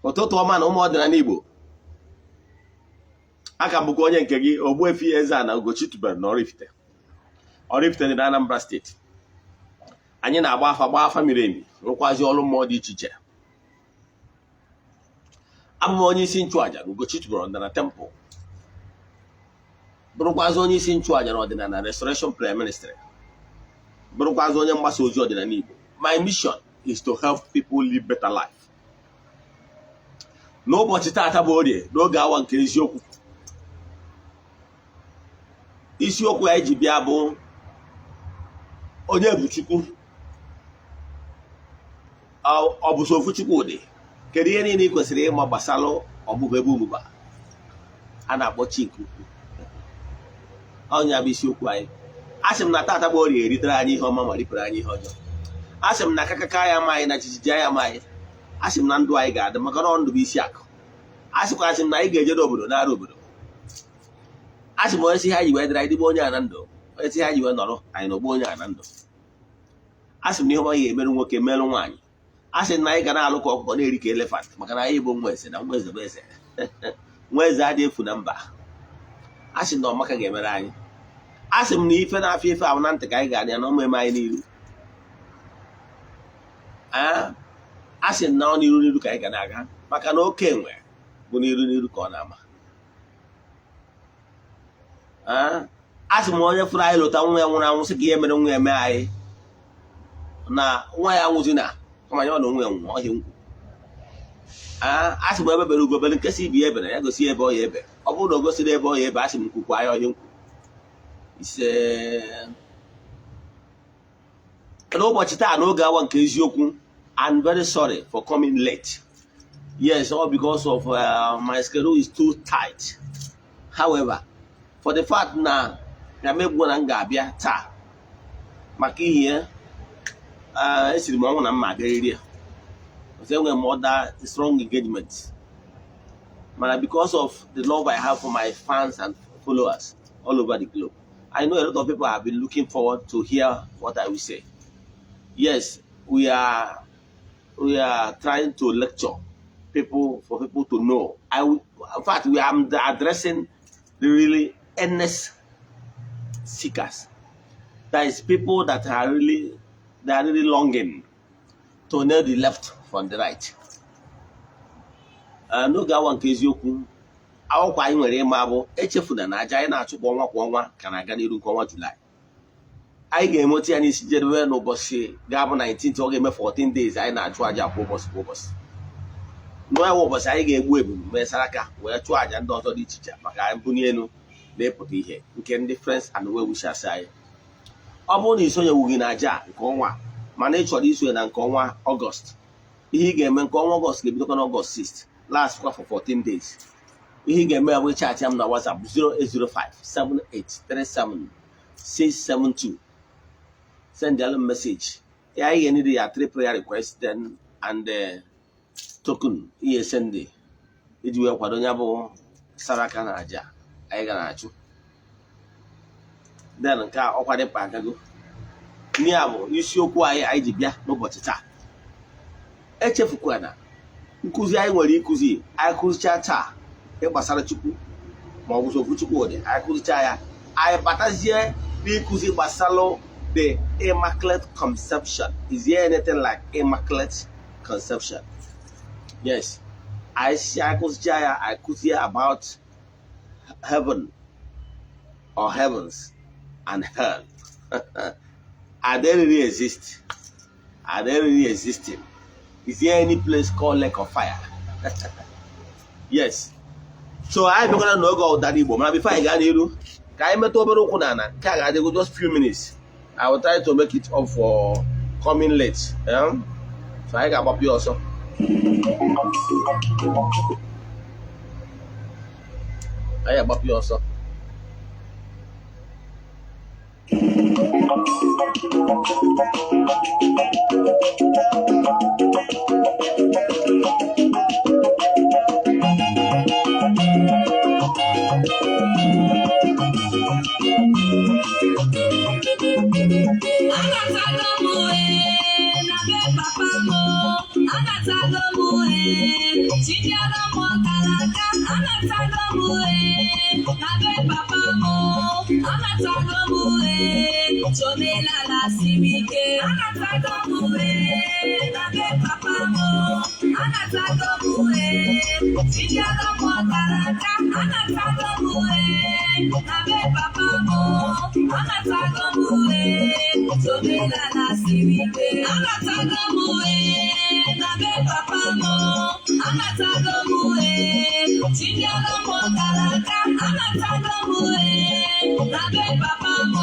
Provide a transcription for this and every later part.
Ụtụtụ ọma na ụmụ ọdịnala Igbo. Aka m bụkwa onye nke gị, Ogbuefi Eze-Ana Ugochi tubelu na Oraifite. Oraifite dị na Anambra Steeti. Anyị na-agba afa, gbaa afa miri emi, rụkwazi ọrụ mmụọ dị iche iche. Abụ m onye isi nchụaja na Ugochi tubelu ọdịnala temple, bụrụkwazị onye isi nchụaja na Ọdịnala Restoration Prayer Ministry, bụrụkwazị onye mgbasa ozi ọdịnala Igbo. My mission is to help people live better life. N'ụbọchị taata bụ Orie, n'oge awa nke eziokwu, isiokwu anyị ji bịa bụ: onye bụ Chukwu? Ọ bụ so ofu Chukwu dị? Kedu ihe niile ị kwesịrị ịma gbasara ọbụbụ ebe ụmụba a na-akpọ chi nke ukwu? Ọnya bụ isiokwu anyị. A sị m na taata bụ Orie eritere anyị ihe ọma ma ripụrụ anyị ihe ọjọọ. A sị m na akakaka ya ama anyị na jijiji ya ama anyị. A sị m na ndụ anyị ga-adị, maka na ndụ bụ isi akụ. A sịkwa, asị m na anyị ga-ejere obodo nara obodo. A sị m, onye si ha ji wee dịrị anyị dịgbe onye a na ndụ, onye si ha ji wee nọrọ anyị n'ogbo onye a na ndụ. A sị m na ihe ọma ga-emerụ nwoke, merụ nwaanyị. A sị na anyị ga na-alụ ka ọkụkọ, na-eri ka elephant, maka na anyị bụ nwa eze, na nwa eze bụ eze, nwa eze adịghị efu na mba. A sị na ọmaka ga-emere anyị. A sị m na ife na-afịa ife ahụ na ntị ka anyị ga-anya na ọma eme anyị n'iru. A sị na ọ n'iru n'iru ka anyị ga na-aga, maka na oke enwe bụ n'iru n'iru ka ọ na-ama. A sị m, onye fụrụ anyị lụta nwa ya nwụrụ anwụ, sị ka ihe mere nwa ya mee anyị, na nwa ya nwụzi, na kama ya ọ na onwe ya nwụọ ọhịa nkwu. A sị m, ebe bere ugo bere, nke si ibi ebere ya gosi ebe ọ ya ebe. Ọ bụrụ na o gosiri ebe ọ ya ebe, a sị m nkwukwa ya ọhịa nkwu. Ise. N'ụbọchị taa, n'oge awa nke eziokwu, I'm very sorry for coming late. Yes, all because of my schedule is too tight. However, for the fact na na megbuo na m ga-abịa taa maka ihe esiri m ọnwụ na mma abịarịrị ya because enwere m other strong engagement, mana because of the love I have for my fans and followers all over the globe, I know a lot of people have been looking forward to hear what I will say. Yes, we are trying to lecture people for people to know. In fact, we are addressing the really earnest seekers. That is, people that are really they are really longing to know the left from the right. N'oge awa nke eziokwu, akwụkwọ anyị nwere ịma bụ, echefuna na aja anyị na-achụ kwa ọnwa kwa ọnwa ka na-aga n'iru. Nke ọnwa Julaị, anyị ga-enweta ya n'isi jedebe n'ụbọchị ga-abụ 19th. Ọ ga-eme 14 days anyị na-achụ aja kwa ụbọchị kwa ụbọchị. N'ọnwa ụbọchị anyị ga-egbu ebulu, mee saraka, wee chụọ aja ndị ọzọ dị iche iche maka mbunye elu na-epụta ihe nke ndị friends and well wishers anyị. Ọ bụrụ na ị sonyewughị na aja nke ọnwa, mana ị chọrọ isonye na nke ọnwa Ọgọst, ihe ị ga-eme, nke ọnwa Ọgọst ga-ebidokwa n'Ọgọst 6, last kwa for 14 days. Ihe ị ga-eme bụ chat m na WhatsApp 0805 7837 672. Send them message ya. Anyị ga-need ya three prayer request then and token ihe send iji wee kwado ya bụ saraka na aja anyị ga na-achụ. Then nke a ọkwa dị mkpa agago. Ndị a bụ isiokwu anyị anyị ji bịa n'ụbọchị taa. Echefukwana nkụzi anyị nwere ịkụzi. Anyị kụzicha taa ihe gbasara Chukwu, ma ọ bụ okwu Chukwu dị, anyị kụzicha ya, anyị batazie n'ịkụzi gbasara the Immaculate Conception. Is there anything like Immaculate Conception? Yes. Anyị si anyị kụzicha ya, anyị kụzie about heaven or heavens and hell. Are they really exist? Are they really existing? Is there any place called lake of fire? Yes. So anyị bịakwara n'oge ọdara Igbo, mana before anyị gaa n'iru, ka anyị metụ obere ụkwụ n'ala nke a ga-adịgo just few minutes. I will try to make it up for coming late, yeah? So anyị ga-agbapụ ya ọsọ, anyị agbapụ ya ọsọ. Anatago m na be papa m, anatago m. Ee, Chinyere m ọkara aka, anatago m, ee, na be papa m, anatago m, ee, chomelala siri ike, anatago m, ee, na be papa m, anatago m, ee, Chinyere m ọkara aka, anatago m, ee, na be papa m, anatago m, ee, chomelala siri ike, anatago m, ee, na be papa m, anatago m, ee, Chinyere m ọkara aka, anatago m, ee, na be papa m,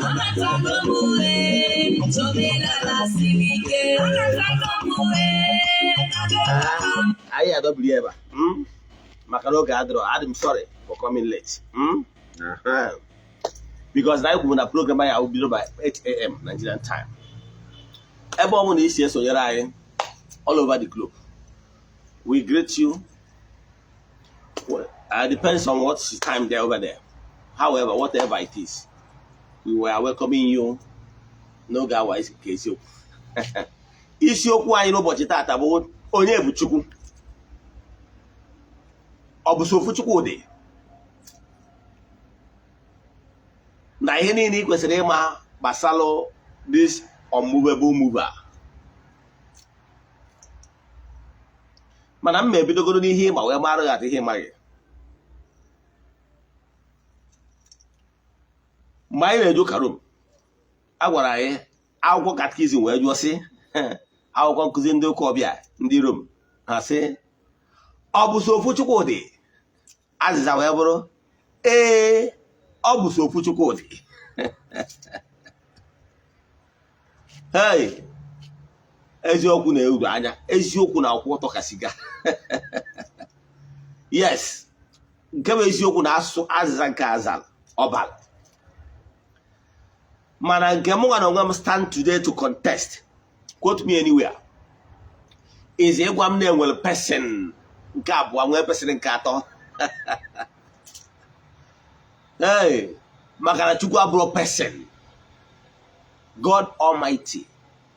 anatago m, ee, chomelala siri ike, anatago m, ee, na be papa m. Anyị adọbiri ebe a, Maka na oge adịrọ. Adị m sorry for coming late, Because na anyị kwuru na program anyị ahụ bido by 8 a.m. Nigerian time. Ebe ọ bụla isi esonyere anyị all over the globe, we greet you. Well, depends on what time there over there. However, whatever it is, we were welcoming you n'oge awa nke isiokwu. Isiokwu anyị n'ụbọchị taata bụ: onye bụ Chukwu? Ọ bụ so ofu Chukwu dị na ihe niile ị kwesịrị ịma gbasalụ this unmovable mover. Mana m ma ebidogoro n'ihe ịma wee mara gị atụ ihe ịmaghị. Mgbe anyị na-eje ụka Rom, a gwara anyị akwụkwọ catechism wee jụọ sị, akwụkwọ nkụzi ndị ụka ọbịa ndị Rom, ha sị, ọ bụ so ofu Chukwu dị? Azịza wee bụrụ ee, ọ bụ so ofu Chukwu dị. Hey, eziokwu na-eru anya, eziokwu na-akwụ ọtọ ka siga. Yes, nke bụ eziokwu na asụsụ azịza nke azara ọbara, mana nke mụ nwa na onwe m stand today to contest, quote me anywhere, is ịgwa m na enwere person nke abụọ, nwee person nke atọ. Hey, maka na Chukwu abụrụ person. God Almighty,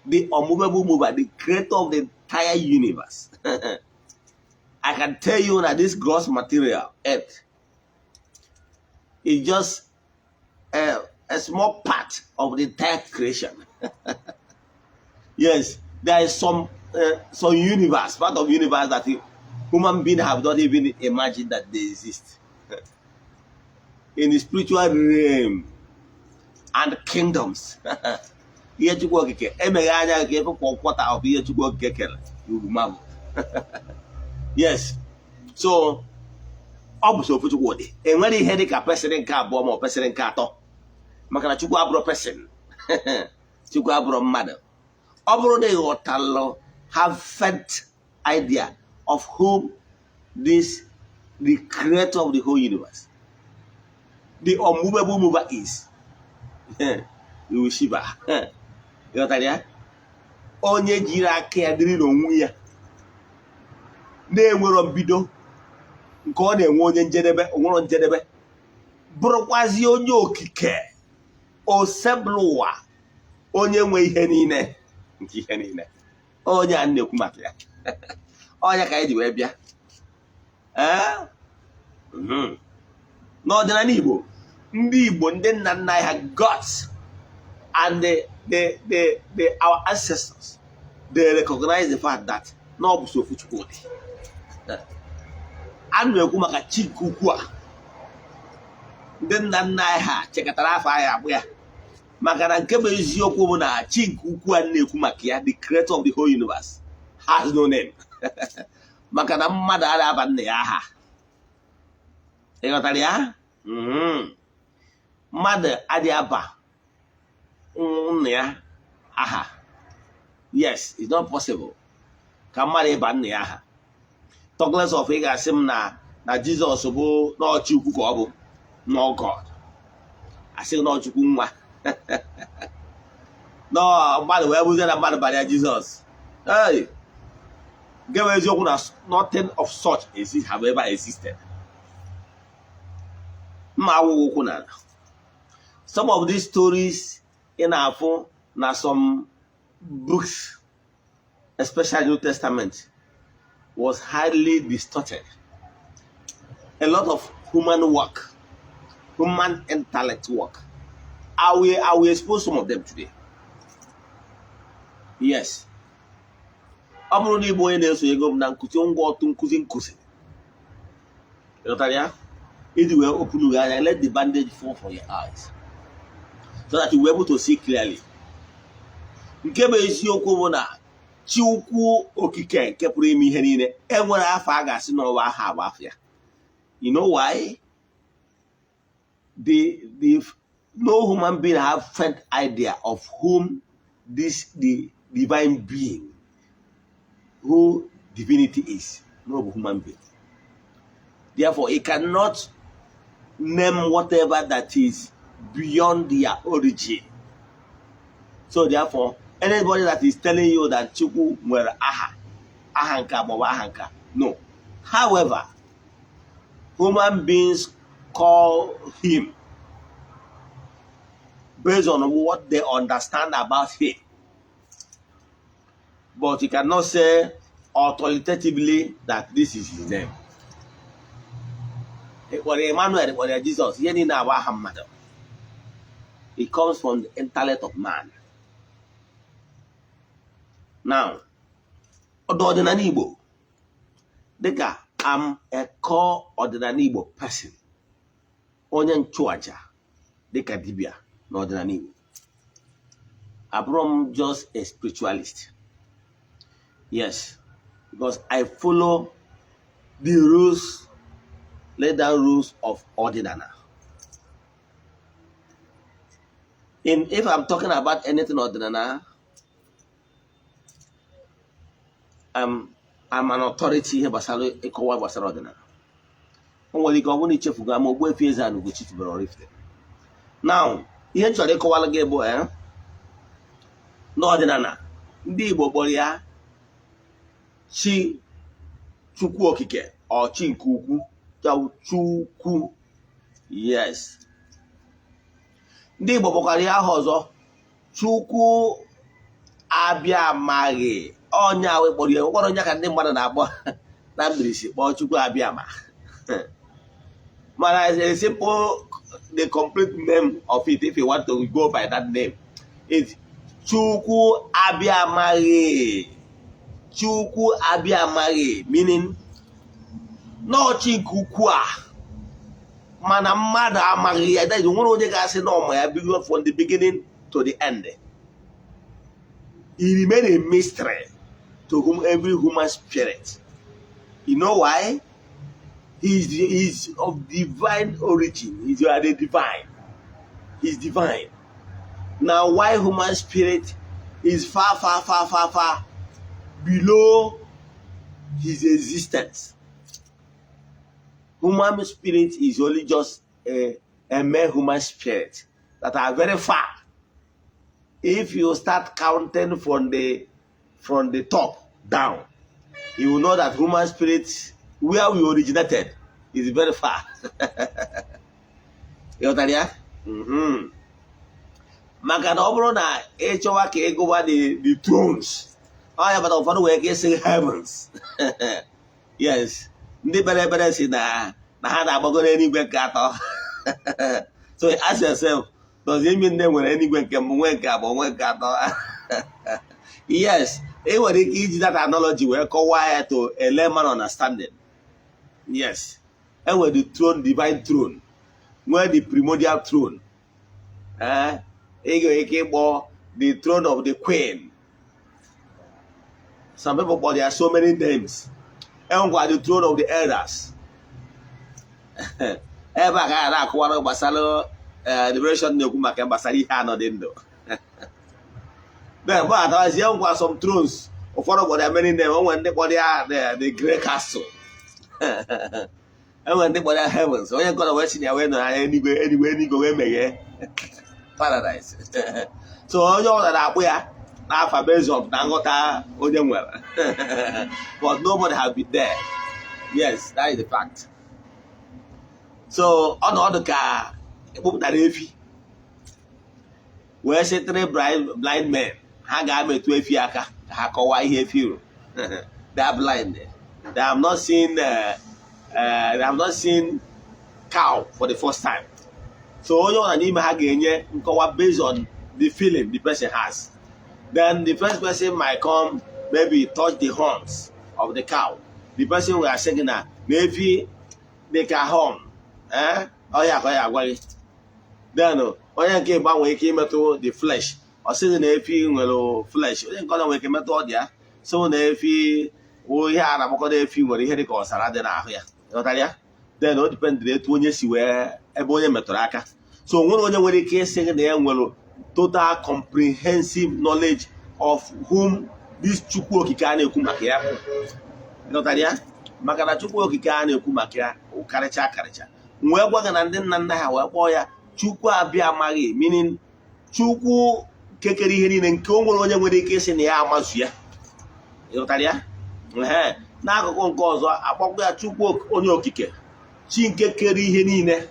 the unmovable mover, the creator of the entire universe. I can tell you that this gross material, earth, is just a small part of the entire creation. Yes, there is some universe, part of universe that human being have not even imagined that they exist. In the spiritual realm and kingdoms. Ihe Chukwu Okike emeghe anya ka ịfụkwa quarter of ihe Chukwu Okike kere uru mabụ. Yes, so ọ bụ so ofu Chukwu dị. Enwere ihe dị ka person nke abụọ ma ọ person nke atọ, maka na Chukwu abụrụ person, Chukwu abụrụ mmadụ. Ọ bụrụ na ị ghọtalụ, have faint idea of whom this the creator of the whole universe, the unmovable mover is, you will shiver. Ghọtara ya? Onye jiri aka ya dịrị n'onwe ya, na-enwero mbido nke ọ na-enwe onye njedebe, onwero njedebe, bụrụkwazi onye okike osebụl ụwa, onye nwe ihe niile nke ihe niile, onye a na-ekwu maka ya, onye ka anyị ji wee bịa. Ee, n'ọdịnala Igbo, ndị Igbo, ndị nna nna anyị ha, gods and the our ancestors, they recognize the fact that na ọ bụ so ofu Chukwu dị. A na-ekwu maka chi nke ukwu a ndị nna nna anyị ha chekọtara afọ anyị akpụ ya, maka na nke bụ eziokwu bụ na chi nke ukwu a na-ekwu maka ya, the creator of the whole universe, has no name, maka na mmadụ adịghị aba nna ya aha. Ị ghọtara ya? Mmadụ adịghị aba nna ya aha. Yes, it's not possible ka mmadụ ịba nna ya aha, talk less of ị ga-asị m na Jizọs bụ n'ọchị ukwu ka ọ bụ nọ God, asị n'ọchukwu nwa nọọ mmadụ wee bụzie na mmadụ bara ya Jizọs. Hey, nke bụ eziokwu na nothing of such exist, have ever existed. Mma awụghị ụkwụ n'ala. Some of these stories ị na-afụ na some books, especially New Testament, was highly distorted. A lot of human work, human intellect work. I will expose some of them today. Yes. Ọ bụrụ na ịbụ onye na-eso ego m na nkụzi ngwa ọtụ nkụzi nkụzi, ịghọtara ya, iji wee open gị anya, let the bandage fall from your eyes so that you will be able to see clearly. Nke bụ eziokwu bụ na chi ukwu okike nke pụrụ ime ihe niile enwere afọ a ga-asị n'ọwa aha agba afọ ya. You know why? The no human being have faint idea of whom this the divine being, who divinity is. No human being. Therefore, he cannot name whatever that is beyond their origin. So therefore, anybody that is telling you that Chukwu nwere aha, aha nka maọbụ aha nka, no. However, human beings call him based on what they understand about him. But you cannot say authoritatively that this is his name. Kpọrọ Emmanuel, kpọrọ ya Jizọs, ihe niile abụ aha mmadụ. It comes from the intellect of man. Now, ọdụ ọdịnala Igbo, dịka I'm a core ọdịnala Igbo person, onye nchụaja dịka dibịa n'ọdịnala Igbo. Abụrụ m just a spiritualist. Yes, because I follow the rules, laid down rules of ọdịnala. In if I'm talking about anything ọdịnala, I'm an authority ihe gbasara ịkọwa gbasara ọdịnala. O nwere ike ọ bụrụ na ichefugo ama Ogbuefi Eze-Ana Ugochi tubelu Oraifite. Now, ihe m chọrọ ịkọwara gị bụ n'ọdịnala ndị Igbo kpọrọ ya chi Chukwu okike ọ chi nke ukwu, ya bụ Chukwu. Yes, ndị Igbo kpọkwara ya aha ọzọ, Chukwu abịa amaghị ọnya ahụ kpọrọ ya kpọrọ onye ka ndị mmadụ na-akpọ na mkpirisi kpọọ Chukwu abịama. Mana a simple, the complete name of it, if you want to go by that name, is Chukwu abịamaghị. Chukwu abịamaghị meaning n'ọchị nke ukwu a mana mmadụ amaghị ya. That is, nwere onye ga-asị na ọma ya bido from the beginning to the end. It remain a mystery to whom every human spirit. You know why? He is of divine origin. He's the divine. He's divine. Now, why human spirit is far, far, far, far, far below his existence? Human spirit is only just a mere human spirit that are very far. If you start counting from the top down, you will know that human spirit, where we originated, is very far. Ịghọtara ya? Maka na ọ bụrụ na ị chọwa ka ị gụwa the thrones, ọ ya bata ụfọdụ nwere ike ịsị heavens. Yes, ndị kpere ekpere si na ha na-agbago n'eluigwe nke atọ. So ask yourself, does it mean na enwere eluigwe nke mbụ, nwee nke abụọ, nwee nke atọ? Yes, ị nwere ike iji that analogy wee kọwaa ya to a layman understanding. Yes, enwere the throne, divine throne, nwee the primordial throne. Ee, ị nwere ike ịkpọ the throne of the queen. Some people kpọrọ ya so many names. Enwekwa the throne of the elders. Ebe a ka a na-akụwara gbasara liberation, na-ekwu maka gbasara ihe anọ dị ndụ. Then gbatawazie, enwekwa some thrones ụfọdụ kpọrọ ya many names. O nwere ndị kpọrọ ya the great castle, enwere ndị kpọrọ ya heavens, onye nkọrọ wee si na ya wee nọ anya eluigwe, eluigwe, eluigwe wee meghee paradise. So onye ọbụla na-akpụ ya n'afa based on na nghọta onye nwere, but nobody have been there. Yes, that is the fact. So ọnọdụ ka ekpopụtara efi wee sị three blind men ha ga-ametụ efi aka ka ha kọwaa ihe efi rụrụ. They are blind. They have not seen cow for the first time. So onye ọbụla n'ime ha ga-enye nkọwa based on the feeling the person has. Then the first person might come, maybe touch the horns of the cow. The person will say na efi dị ka horn, eh, ọ ya ka ọ ya agwa gị. Then onye nke ịgba nwere ike imetụ the flesh, ọ sịghị na efi nwere flesh. Onye nke ọzọ nwere ike metụ ọdụ ya, sị na efi wụ ihe a na-akpọkọta efi nwere ihe dị ka ọsara dị n'ahụ ya. Ghọtara ya? Then o dependịrị etu onye si wee ebe onye metụrụ aka. So o nwere onye nwere ike ịsị gị na ya nwere total comprehensive knowledge of whom this Chukwu Okike a na-ekwu maka ya bụ. Ghọtara ya? Maka na Chukwu Okike a na-ekwu maka ya karịcha karịcha, wee gwa gị na ndị nna nna ha wee kpọọ ya Chukwu abịa amaghị, meaning Chukwu kekere ihe niile nke o nwere onye nwere ike ịsị na ya amazu ya. Ịghọtara ya? Ehe. N'akụkụ nke ọzọ, akpọkwa ya Chukwu onye okike, chi nke kere ihe niile.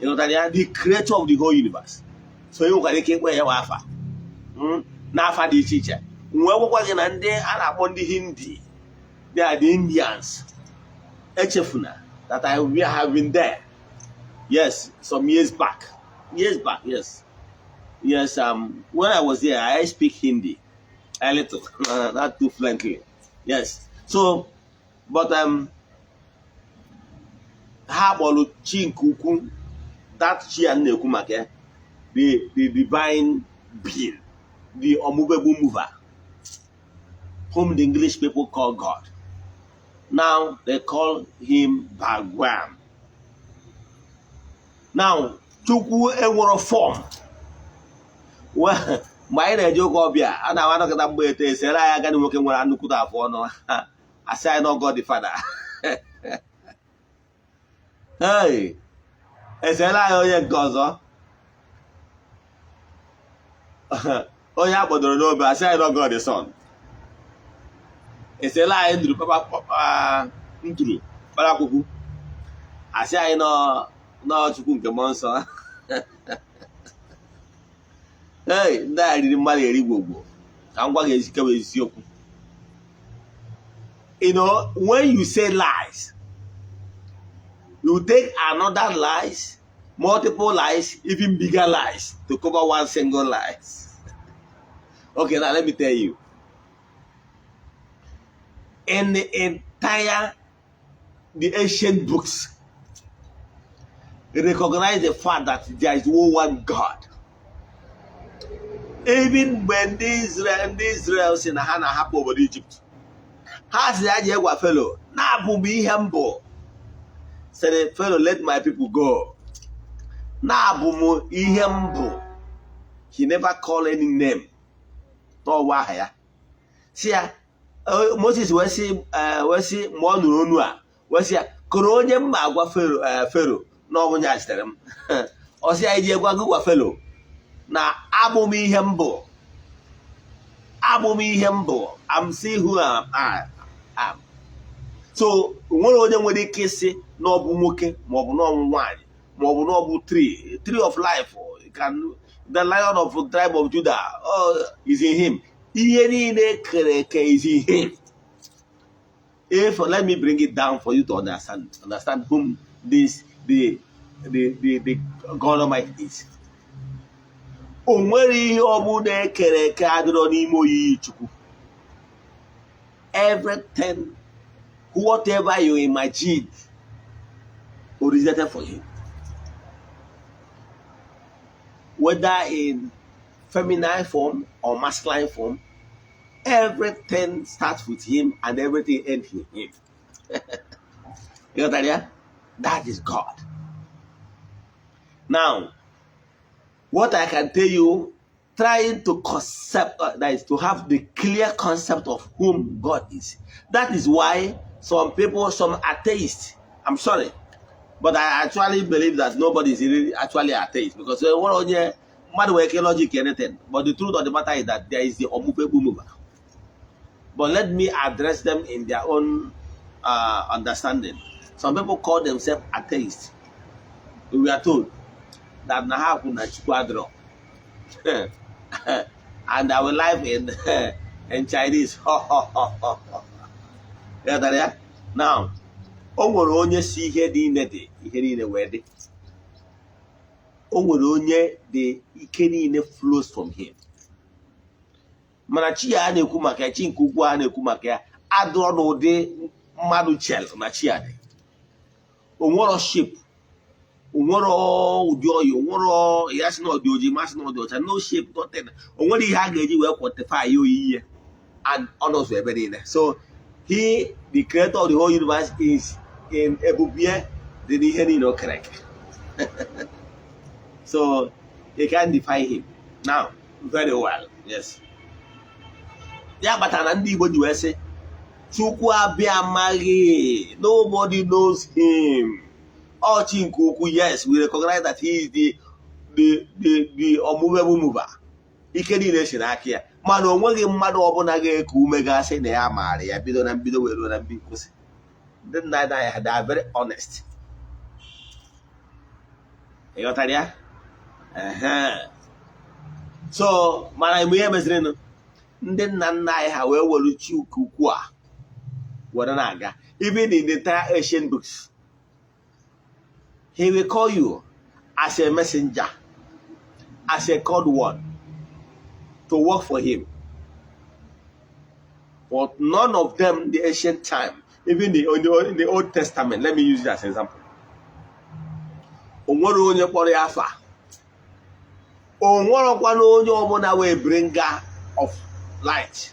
Ịghọtara ya? The creator of the whole universe. So ị nwekwara ike ịkpọ ya wa afa n'afa dị iche iche. Wee gwakwa gị na ndị a na-akpọ ndị Hindi, they are the Indians. Echefuna that I we have been there, yes, some years back, years back, yes. When I was there, I speak Hindi a little, not too fluently, yes. So, but ha kpọrọ chi nke ukwu, that chi a na-ekwu maka ya, the divine being, the unmovable mover, whom the English people call God. Now they call him Bhagwan. Now, Chukwu enwero form. Well, mgbe anyị na-eje ụka ọbịa, a na-ama anọkọta mgbe eto esere anyị agadi nwoke nwere nnukwute afụ ọnụ, asị anyị na God the Father. Hey, esere anyị onye nke ọzọ, onye a kpọdoro n'obe, asị anyị na God the Son. Esere anyị nduru papa nduru kparakwukwu, asị anyị nọ Chukwu nke mmụọ nsọ. Hey, ndị a riri mmadụ eri gwogwo. Ka m gwa gị ezikewa eziokwu, when you say lies, you take another lies, multiple lies, even bigger lies to cover one single lies. Okay, now let me tell you, in the entire the ancient books recognize the fact that there is no one God. Even mgbe ndị Israel si na ha na-ahapụ obodo Egypt, ha si ya jee gwa Pharaoh na-abụ m ihe mbụ sịrị Pharaoh, "Let my people go," na-abụ m ihe mbụ. He never call any name n'ọwa aha ya. Si ya Moses wee sị mgbe ọ nụrụ onu a, wee sị ya koro onye mma agwa Pharaoh na ọ bụ ya zitere m. Ọ sị ya iji gwa gị gwa Pharaoh na abụ m ihe mbụ, abụ m ihe mbụ, I'm see who I am. So nwere onye nwere ike ịsị na ọ bụ nwoke, maọbụ na ọ bụ nwaanyị, maọbụ na ọ bụ tree of life can the Lion of the tribe of Judah, oh, is in him. Ihe niile kere eke is in him. If let me bring it down for you to understand whom this the God Almighty is. O nwere ihe ọbụla ekere eke adịrọ n'ime oyiyi Chukwu. Everything, whatever you imagine, originated for him, whether in feminine form or masculine form. Everything starts with him and everything ends in him. You got that? Yeah? That is God. Now, what I can tell you, trying to concept, that is to have the clear concept of whom God is. That is why some people, some atheists, I'm sorry, but I actually believe that nobody is really actually atheist, because one mmadụ nwere ike logic anything, but the truth of the matter is that there is the unmovable mover. But let me address them in their own understanding. Some people call themselves atheists. We are told that na ha kwu na Chukwu adịrọ. And I will live in Chinese. Ghọtara ya? Now, o nwere onye si ihe niile dị, ihe niile wee dị. O nwere onye dị, ike niile flows from him. Mana chi ya a na-ekwu maka ya, chi nke ukwu a na-ekwu maka ya, adụrọ n'ụdị mmadụ chel na chi ya dị. Onwero shape, onwero ụdị ọya, onwero ya sị na ọ dị ojii, masị na ọ dị ọcha, no shape, nothing. Onwere ihe a ga-eji wee quantify ya oyiyi ya, and ọ nọzụ ebe niile. So he, the creator of the whole universe, is in ebubie dị n'ihe niile o kere eke. So you can define him now very well. Yes, ya kpatara na ndị Igbo ji wee sị, "Chukwu abịa amaghị," nobody knows him. Ọchị nke ukwu, yes, we recognize that he is the unmovable mover. Ike niile si n'aka ya, mana o nweghị mmadụ ọbụla ga-eku ume gasị na ya maara ya bido na mbido wee ruo na mbi nkwụsị. Ndị nna nna anyị, they are very honest. Ị ghọtara ya? Ehe. So mana mgbe ihe mezirinụ, ndị nna nna anyị ha wee were chi nke ukwu a were na-aga. Even in the entire ancient books, he will call you as a messenger, as a called one to work for him. But none of them, the ancient time, even in the Old Testament, let me use it as an example, o nwere onye kpọrọ ya afa? O nwerekwana onye ọbụla wee bringer of light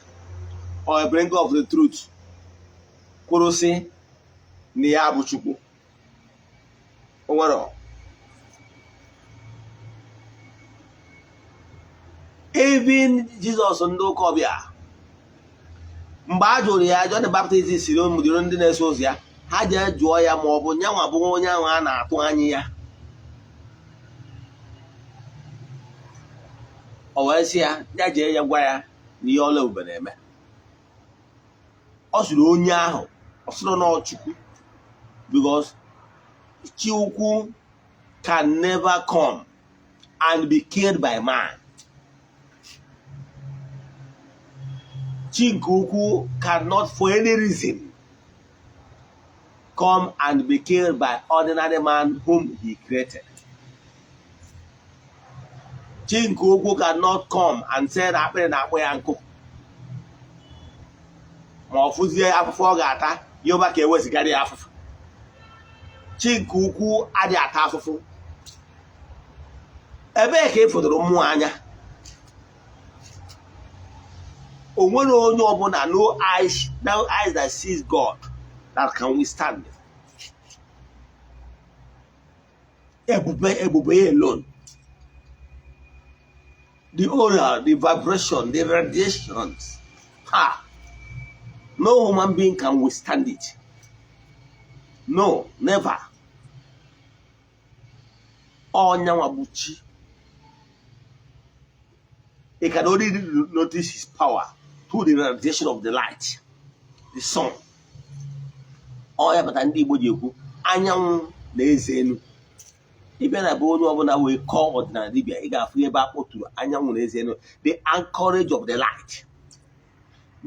or a bringer of the truth kwuru sị na ya bụ Chukwu? O nwere? Even Jizọs, ndị ụka ọbịa, mgbe a jụrụ ya, John the Baptist siri ụmụdịrị ndị na-eso ụzọ ya, ha jee jụọ ya ma ọ bụ nyanwa bụ onye ahụ a na-atụ anya ya. O wee sị ya, ya jee ya gwa ya na ihe ọla ebube na-eme. Ọ sịrị onye ahụ, ọ sịrị na ọ Chukwu, because chi ukwu can never come and be killed by man. Chi nke ukwu cannot for any reason come and be killed by ordinary man whom he created. Chi nke ukwu cannot come and say na akpịrị na-akpọ ya nkụ, ma ọ fụzie afụfụ ọ ga-ata ya ụba ka ewezigara ya afụfụ. Chi nke ukwu adịghị ata afụfụ. Ebee ka ị fụdụrụ mmụọ anya? O nwere onye ọbụla, no eyes, no eyes that sees God that can withstand ebube, ebube ya alone, the aura, the vibration, the radiations, ha, no human being can withstand it. No, never. Ọnyanwa bụ chi. You can only notice his power through the radiation of the light, the sun. Ọ ya bata ndị Igbo ji ekwu anyanwụ na eze enu. Ịbịa na be onye ọbụla wee kọọ ọdịnala dibịa, ị ga-afụ ebe a kpọtụrụ anyanwụ na eze enu, the anchorage of the light,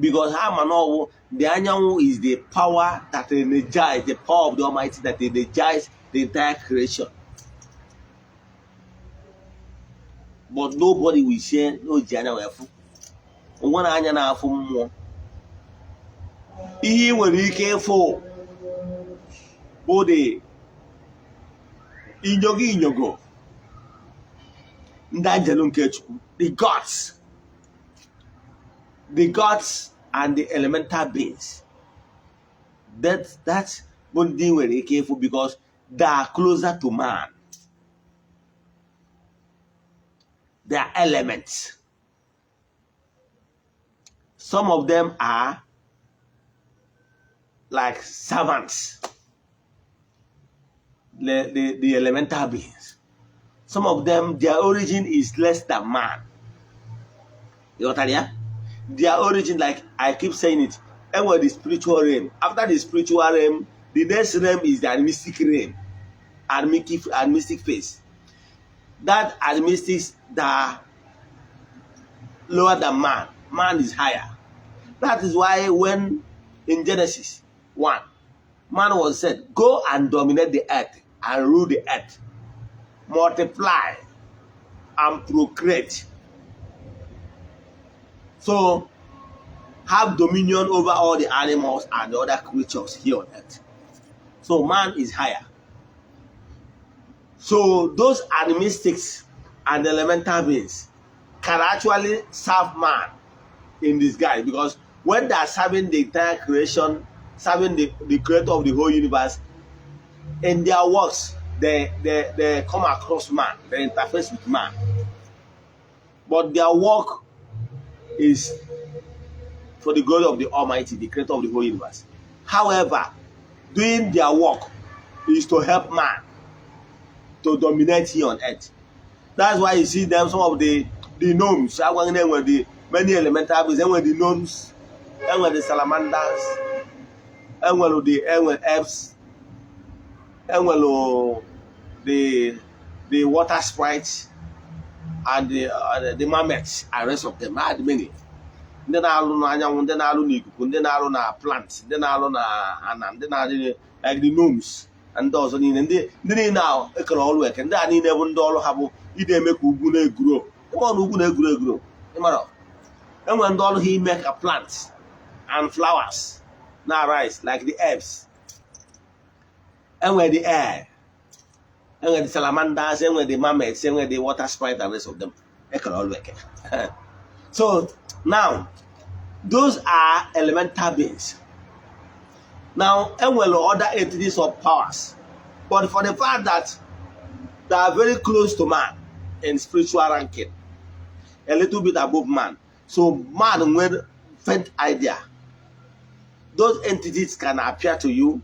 because ha ma na ọwụ the anyanwụ is the power that energize, the power of the Almighty that energize the entire creation. But nobody will say na o ji anya wee fụ. O nwere anya na-afụ mmụọ? Ihe ị nwere ike ịfụ bụ the inyogo inyogo ndị anjelu nke Chukwu, the gods, the gods and the elemental beings. That bụ ndị ị nwere ike ịfụ because they are closer to man. They are elements. Some of them are like servants, the elemental beings. Some of them, their origin is less than man. You got ya? Their origin, like I keep saying it, and the spiritual realm. After the spiritual realm, the next realm is the animistic realm, animistic phase. That animistics that are lower than man. Man is higher. That is why when in Genesis 1, Man was said, "Go and dominate the earth and rule the earth, multiply and procreate." So have dominion over all the animals and the other creatures here on earth. So man is higher. So those animistics and elemental beings can actually serve man in disguise, because when they are serving the entire creation, serving the creator of the whole universe, in their works, they come across man, they interface with man. But their work is for the glory of the Almighty, the creator of the whole universe. However, doing their work is to help man to dominate here on earth. That's why you see them, some of the gnomes, enwere the many elemental beings, enwere the gnomes, enwere the salamanders, enwere elves, enwere the water sprites and the mermaids and rest of them. Had many. Ndị na-alụ n'anyanwụ, ndị na-alụ n'ikuku, ndị na-alụ na plant, ndị na-alụ na ana, ndị na-alụ like the gnomes na ndị ọzọ niile, ndị niile ahụ ekere ọrụ eke, ndị a niile bụ ndị ọrụ ha bụ ide eme ka ugwu na-eguro. Ịma na ugwu na-eguro eguro, ịmara enwere ndị ọrụ ha ime ka plants and flowers na rise like the herbs. Enwere the air, enwere the salamanders, enwere the mermaids, enwere the water sprite and rest of them ekere ọrụ eke. So now, those are elemental beings. Now, enwere other entities of powers, but for the fact that they are very close to man in spiritual ranking, a little bit above man, so man nwere faint idea those entities can appear to you.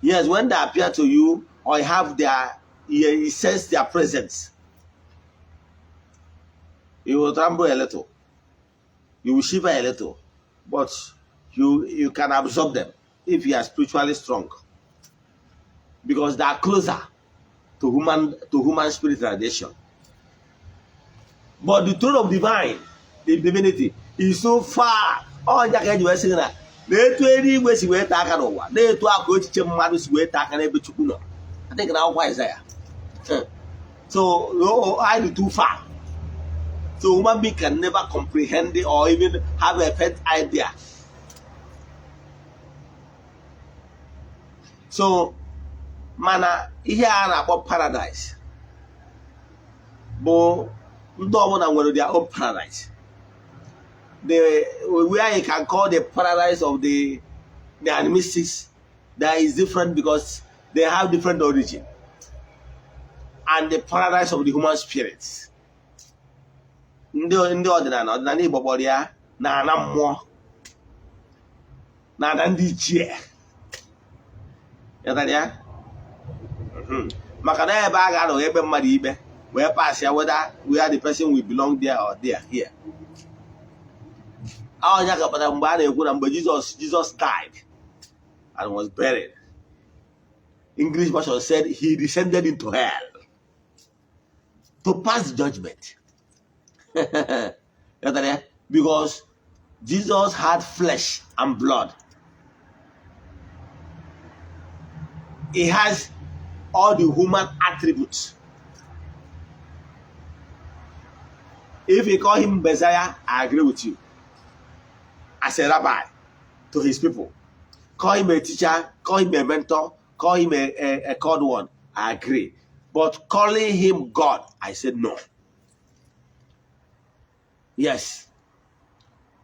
Yes, when they appear to you or you have their you sense their presence, you will tremble a little, you will shiver a little, but you can absorb them if you are spiritually strong, because they are closer to human spirit radiation. But the throne of divine, the divinity, is so far. Ọnya ka eji wee sị na na etu eluigwe si wee taa aka n'ụwa, na-etu aka echiche mmadụ si wee taa aka n'ebe Chukwu nọ. I think na akwụkwọ Isaiah. So no, I do too far, so human being can never comprehend it or even have a faint idea. So mana ihe a na-akpọ paradise bụ ndị ọbụla nwere their own paradise. The where you can call the paradise of the animistics, that is different because they have different origin, and the paradise of the human spirits, ndị ọdịnala Igbo kpọrọ ya na ana mmụọ, na ana ndị ichie. Ghọtara ya? Maka na ebe a ga-anọ ekpe mmadụ ikpe wee pass ya whether the person will belong there or there here. Ọnya ka kpatara mgbe a na-ekwu na mgbe Jesus died and was buried, English version said he descended into hell to pass judgment. Ghọtara ya? Because Jesus had flesh and blood, he has all the human attributes. If you call him Messiah, I agree with you. As a rabbi to his people, call him a teacher, call him a mentor, call him a called one, I agree. But calling him God, I said no. Yes.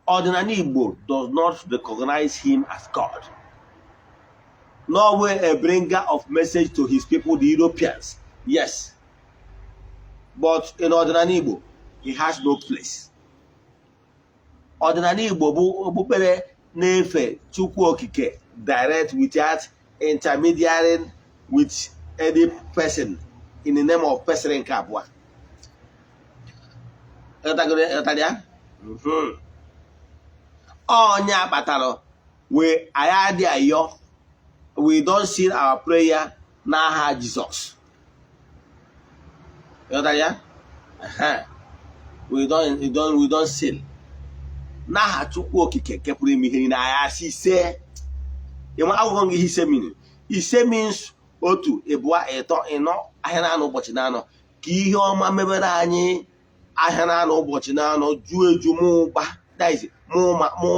Ọdịnala Igbo does not recognize him as God. Nor will a bringer of message to his people, the Europeans. Yes. But in Ọdịnala Igbo, he has no place. Ọdịnala Igbo bụ okpukpere na-efe Chukwu Okike direct without intermediating with any person in the name of person nke abụọ. Ghọtara ya? Ọnya kpatara we anyị adị ayọ, we don't seal our prayer n'aha Jizọs. Ghọtara ya? We don't seal n'aha Chukwu Okike nke pụrụ ime ihe niile. Anyị asị ise. Ịma akwụkwọ gị ihe ise mini Ise means otu, ịbụa, ịtọ, ịnọ, ahịa na-anọ, ụbọchị na-anọ, ka ihe ọma mebere anyị ahịa na-anọ, ụbọchị na-anọ, ju eju, mụ ụba, that is, mụ mụ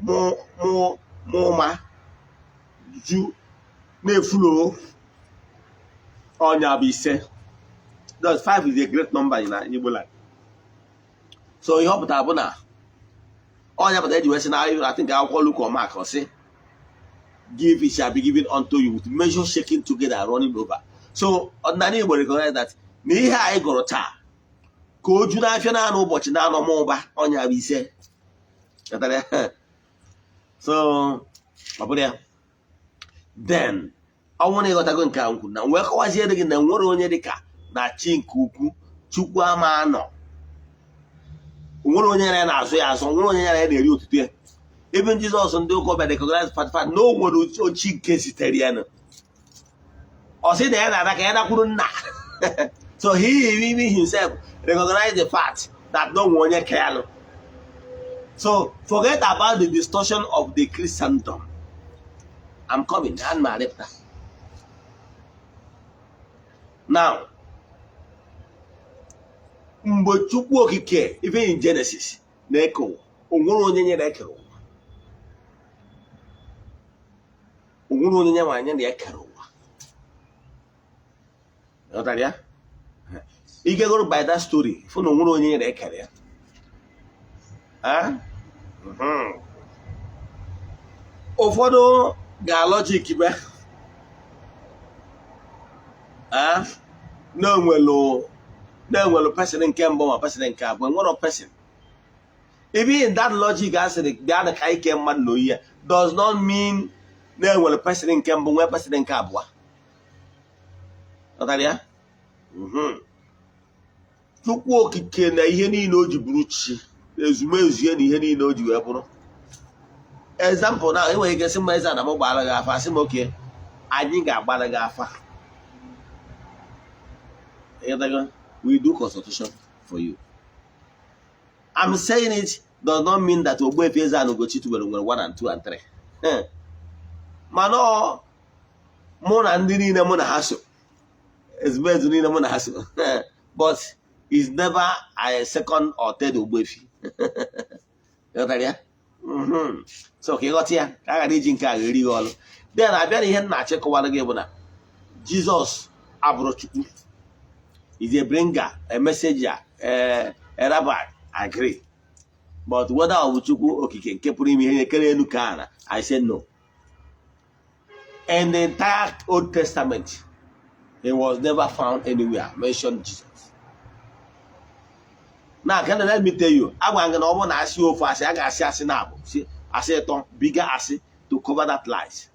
mụ mụ mụ ma ju na-efulo ọnya bụ ise. Thus five is a great number in Igbo land. So ihe ọ pụtara bụ na ọnya pụtara eji wee sị na, I think, akwụkwọ Luke or Mark, ọ sị, "Give, it shall be given unto you, with measure shaking together and running over." So ọdịnala Igbo recognize that na ihe anyị gụrụ taa ka o ju n'afịa na-anọ, ụbọchị na-anọ, ma ụba, ọnya bụ ise. Ghọtara ya? So ọ bụrụ ya, then ọ bụrụ na ịghọtago nke a nkwu na wee kọwaziere gị na nwere onye dịka na chi nke ukwu Chukwu ama anọ, nwere onye ya na-azụ ya azụ, nwere onye ya na-eri otuto ya. Even Jizọs ndị ụka ọbịa recognize fact na o nwere ochi nke zitere ya nụ. Ọ sị na ya na-ada ka ya dakwuru nna. So he even himself recognize the fact that no nwe onye ka ya nụ. So forget about the distortion of the Christendom. I'm coming and ma arịpụta now. Mgbe Chukwu Okike, even in Genesis, na-eke ụwa, o nwere onye nyere ekere ụwa, o nwere onye nye nwanyị na ekere ụwa. Ghọtara ya? Igegoro by that story, fụ na o nwere onye nyere ekere ya. Ah? Ụfọdụ ga-logic be na-enwelu person nke mbụ ma person nke abụọ, nwere person. Even in that logic, a sịrị bịa na ka ike mmadụ na oyi ya does not mean na-enwere person nke mbụ, nwee person nke abụọ. Ghọtara ya? Chukwu Okike na ihe niile o ji bụrụ chi, ezumezu ya na ihe niile o ji wee bụrụ. Example na enweghị ike sị m, eze na m gbara gị afa, asị m oke anyị ga-agbara gị afa. Ịghọtago? We do consultation for you. I'm saying it does not mean that Ogbuefi Eze-Ana Ugochi tubelu nwere 1 and 2 and 3. Mana ọ mụ na ndị niile mụ na ha so, ezumezu niile mụ na ha so, but it's never a second or third Ogbuefi. Ịghọtara ya? So ka ịghọta ya, ka a ghara iji nke a gheri gị ọlụ. Then abịa na ihe m na-achịkọwara gị bụ na Jizọs abụrụ Chukwu, is a bringer, a messenger, a rabbi, agree. But whether ọ bụ Chukwu Okike nke pụrụ ime ihe kere elu ka ala, I say no. In the entire Old Testament, he was never found anywhere mentioned Jesus. Now, can let me tell you, agwa gị na ọ bụrụ na asị ofu asị, a ga-asị asị na abụ si asị ịtọ, bigger asị to cover that lies.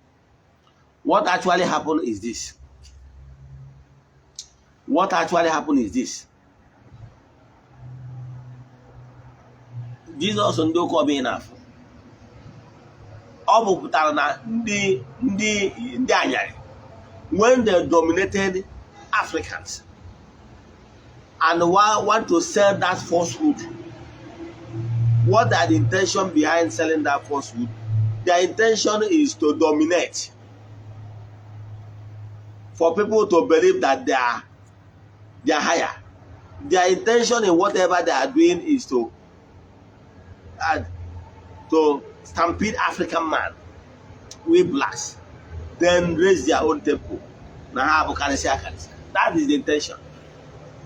What actually happened is this. What actually happened is this. Jizọs ndị ụka ọbịa na-afụ ọ bụ pụtara na ndị anyarị, when they dominated Africans and want to sell that falsehood. What are the intention behind selling that falsehood? Their intention is to dominate, for people to believe that they are higher. Their intention in whatever they are doing is to stampede African man, we blacks, then raise their own temple. Na ha abụkarịsị akarịsị. That is the intention.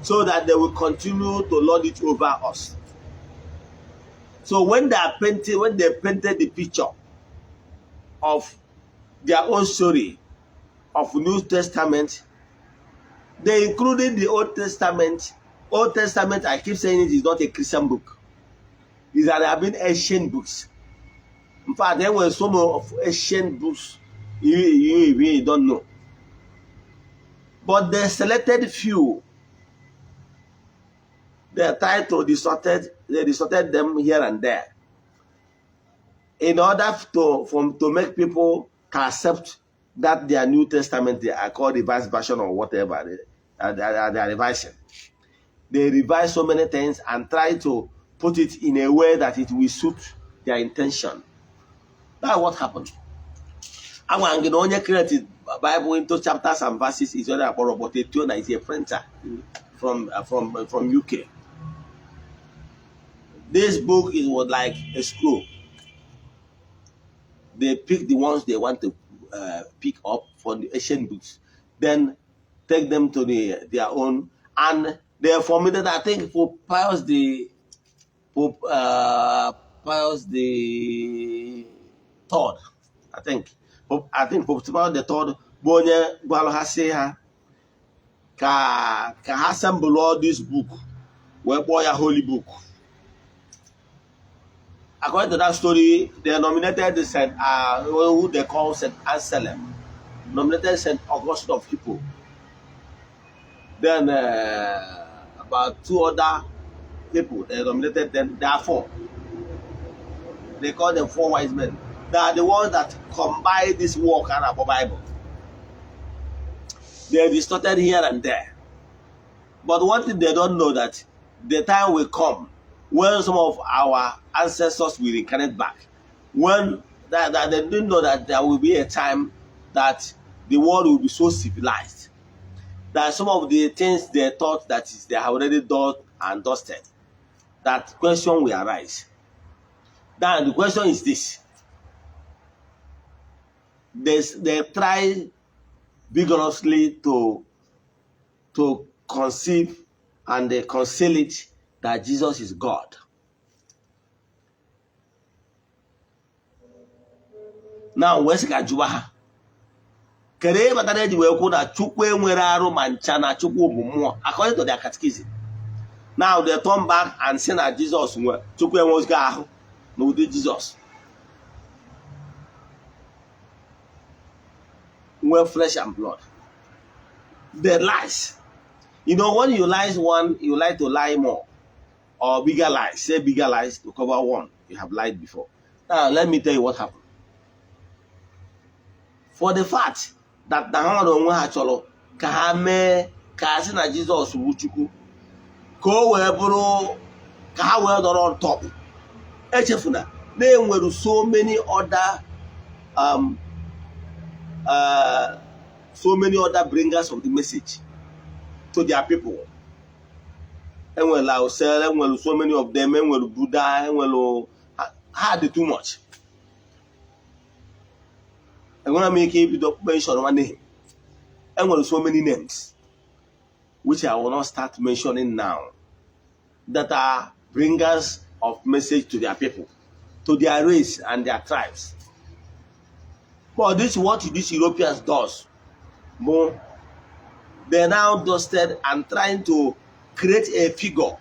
So that they will continue to lord it over us. So when they are painting, when they painted the picture of their own story of New Testament, they included the Old Testament. Old Testament, I keep saying it, is not a Christian book. These are have been ancient books. In fact, there were some of ancient books you really don't know. But they selected few. They tried to distorted, they distorted them here and there in order to make people to accept that their New Testament, they are called revised version or whatever they are revising. They revise so many things and try to put it in a way that it will suit their intention. That's what happened. Agwara m gị na onye created Bible into chapters and verses is onye akpọ Robert Etiona, is a printer from UK. This book is was like a scroll. They pick the ones they want to pick up from the ancient books, then take them to their own, and they formulated, I think, for Pope Pius the Third, I think. I think Pope Pius the Third bụ onye gwara ha sị ha ka ha assemble all this book wee kpọọ ya Holy Book. According to that story, they nominated Saint who they call Saint Anselm, nominated Saint Augustine of Hippo, then about two other people they nominated them. There are four. They call them four wise men. They are the ones that combine this work and our Bible. They distorted here and there. But one thing they don't know, that the time will come when some of our ancestors will reincarnate back. When that they didn't know that there will be a time that the world will be so civilized that some of the things they thought that is they have already done and dusted, that question will arise. Now the question is this: they try vigorously to conceive and they conceal it that Jesus is God. Now wee sị ka jụwa ha, kedu ihe kpatara eji wee kwuo na Chukwu enwere arụ ma ncha, na Chukwu bụ mmụọ, according to their catechism? Now they turn back and say na Jesus nwe Chukwu enweghị ahụ na ụdị Jesus nwee flesh and blood. They lies. When you lie one, you like to lie more or bigger lies. Say bigger lies to cover one you have lied before. Now let me tell you what happened. For the fact that na ha nwere onwe ha chọrọ ka ha mee ka ha sị na Jizọs bụ Chukwu, ka o wee bụrụ ka ha wee nọrọ on top. Echefuna na enwere so many other bringers of the message to their people. Enwere Laosel, enwere so many of them, enwere Buddha, enwere ha dị too much. Enwere m ike ibido mention one name. Enwere so many names which I will not start mentioning now that are bringers of message to their people, to their race and their tribes. But this is what these Europeans does. More, they now dusted and trying to create a figure.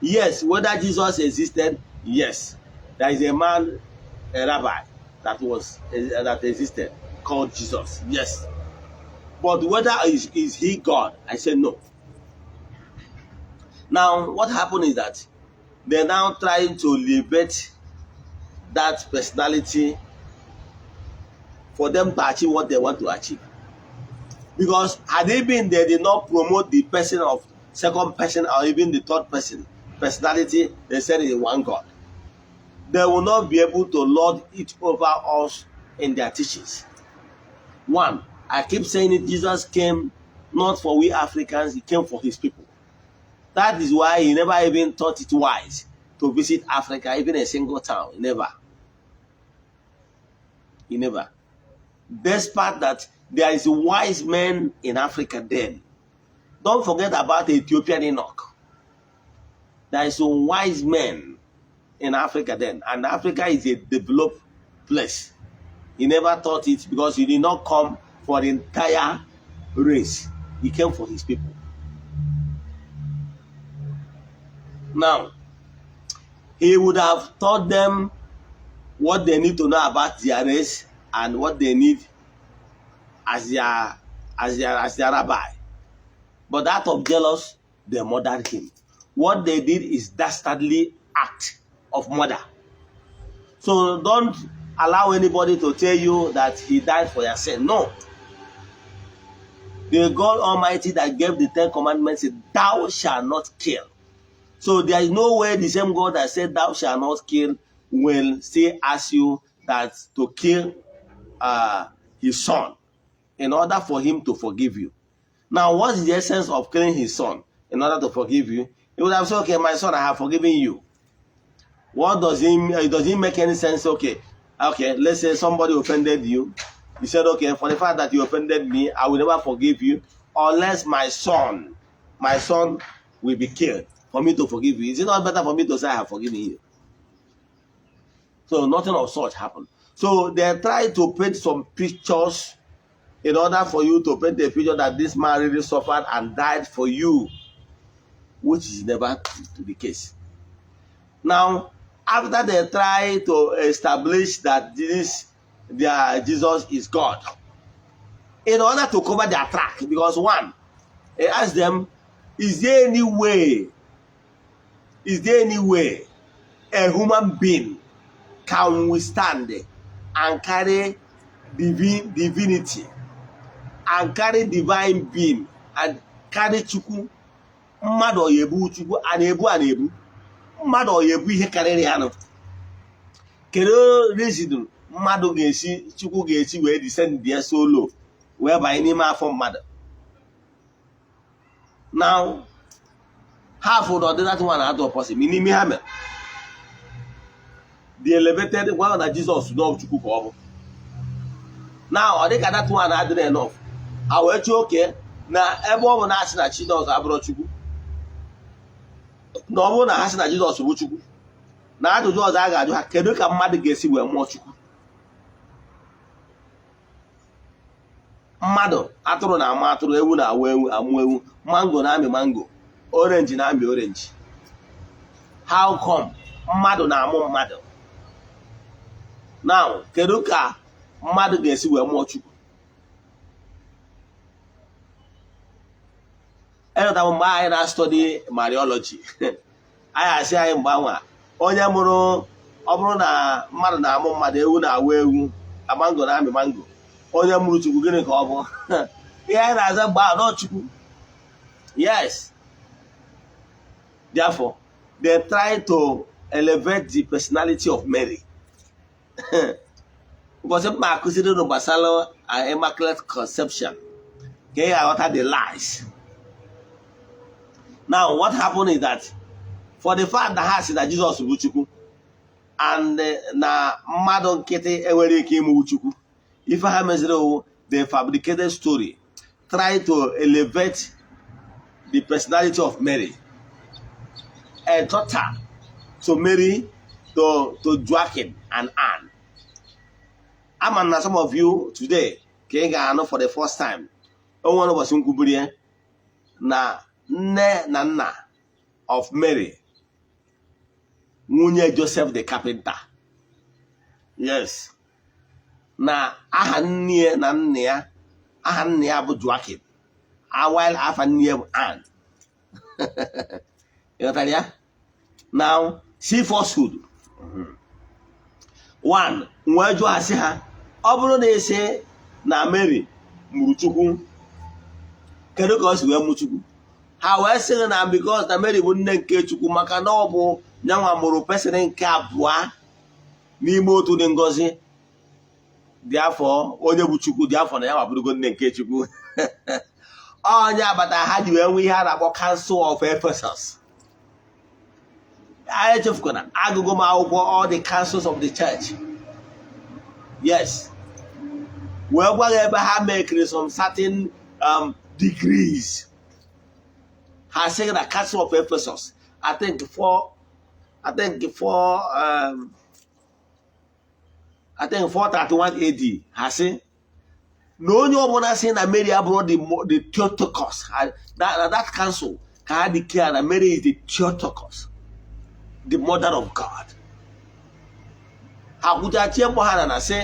Yes, whether Jesus existed, yes. There is a man, a rabbi, that existed called Jesus. Yes. But whether is he God? I say no. Now, what happened is that they're now trying to liberate that personality for them to achieve what they want to achieve. Because had they been they did not promote the person of second person or even the third person personality, they said is one God. They will not be able to lord it over us in their teachings. One, I keep saying it, Jesus came not for we Africans, he came for his people. That is why he never even thought it wise to visit Africa, even a single town. He never. He never. Despite that, there is a wise man in Africa then. Don't forget about Ethiopian Enoch. There is a wise man in Africa then, and Africa is a developed place. He never thought it because he did not come for the entire race. He came for his people. Now, he would have taught them what they need to know about their race and what they need as their rabbi. But out of jealous, they murdered him. What they did is dastardly act of murder. So don't allow anybody to tell you that he died for your sin. No. The God Almighty that gave the Ten Commandments said, "Thou shalt not kill." So there is no way the same God that said, "Thou shalt not kill," will still ask you that to kill his son. in order for him to forgive you. Now, what is the essence of killing his son in order to forgive you? He would have said, "Okay, my son, I have forgiven you." What does it does it make any sense? Okay, let's say somebody offended you. You said, "Okay, for the fact that you offended me, I will never forgive you unless my son will be killed for me to forgive you." Is it not better for me to say I have forgiven you? So nothing of such happened. So they try to paint some pictures in order for you to paint a picture that this man really suffered and died for you, which is never the case. Now, after they try to establish that this their Jesus is God, in order to cover their track, because one, he asked them, Is there any way a human being can withstand and carry divine divinity and carry divine being and carry Chukwu? Mmadụ ọ ya ebu Chukwu a na-ebu a na-ebu mmadụ ọ ya ebu ihe karịrị ya nụ? Kedu reason mmadụ ga-esi Chukwu ga-esi wee descend ya so low wee banye n'ime afọ mmadụ?" Now, half of that one adụ possible n'ime ha mere the elevated gwa na Jizọs nọ Chukwu ka ọ bụ. Now, ọ dịka that one adịrị enough, ha wee chọọ oke na ebe ọ bụ na asị na Jizọs abụrụ Chukwu, na ọ bụrụ na ha sị na Jizọs bụ Chukwu, na ajụjụ ọzọ a ga-ajụ ha, kedu ka mmadụ ga-esi wee mụọ Chukwu? Mmadụ, atụrụ na-amụ atụrụ, ewu na-awụ ewu amụ ewu, mango na-amị mango, orange na-amị orange. How come mmadụ na-amụ mmadụ? Now, kedu ka mmadụ ga-esi wee mụọ Chukwu? Elọta m mgbe anyị na-study Mariology, anyị asị anyị mgbe anwa onye mụrụ, ọ bụrụ na mmadụ na-amụ mmadụ, ewu na-awụ ewu, mango na-amị mango, onye mụrụ Chukwu gịnị ka ọ bụ? Ihe anyị na-aza mgbe ahụ nọ Chukwu. Yes, therefore they try to elevate the personality of Mary. Ụbọchị mma akụziri unu gbasara Immaculate Conception ka ị ga-aghọta the lies. Now, what happened is that for the fact that ha si na Jizọs bụ Chukwu and na mmadụ nkịtị enwere ike ịmụ Chukwu, ife ha meziri owu, they fabricated story, try to elevate the personality of Mary, a daughter to Mary, to Joachim and Anne. Ama na some of you today ka ị ga-anụ for the first time. O nwere ụbọchị nkwubiri ya na nne na nna of Mary, nwunye Joseph the carpenter, yes, na aha nne na nna ya, aha nna ya bụ Joachim, while afa nne ya bụ Anne. Ịghọtara ya? Now, see falsehood. One wee jụọ asị ha, ọ bụrụ na esi na Mary mụrụ Chukwu, kedu ka ọ si wee mụ Chukwu? Ha wee sị na because na Mary bụ nne nke Chukwu, maka na ọ bụ nyanwa mụrụ person nke abụọ n'ime otu dị ngọzi dị afọ onye bụ Chukwu dị afọ na ya bụrụgo nne nke Chukwu. Onye agbata ha ji wee nwee ihe a na-akpọ Council of Ephesus. Anyị echefukwana agụgụ m akwụkwọ all the councils of the church, yes, wee gwa gị ebe ha mekiri some certain degrees. Ha sị na Council of Ephesus, I think 431 AD, ha sị na onye ọbụla sị na Mary abụrụ the Theotokos, that council ka ha declare na Mary is the Theotokos, the mother of God. Ha kwuchachie mkpọ ha na sị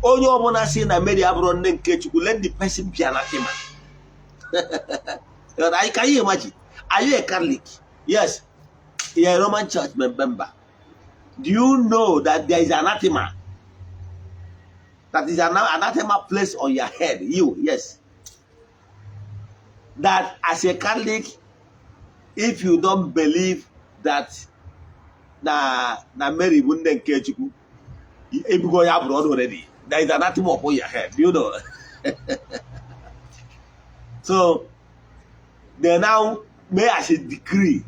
onye ọbụla sị na Mary abụrụ nne nke Chukwu, let the person be anathema. Can you imagine? Are you a Catholic? Yes, you're a Roman Church member. Do you know that there is anathema? That is an anathema placed on your head. You, yes. That as a Catholic, if you don't believe that na Mary bụ nne nke Chukwu, ebugo ya bụrụ already. There is anathema upon your head. Do you know? So they now may as a decree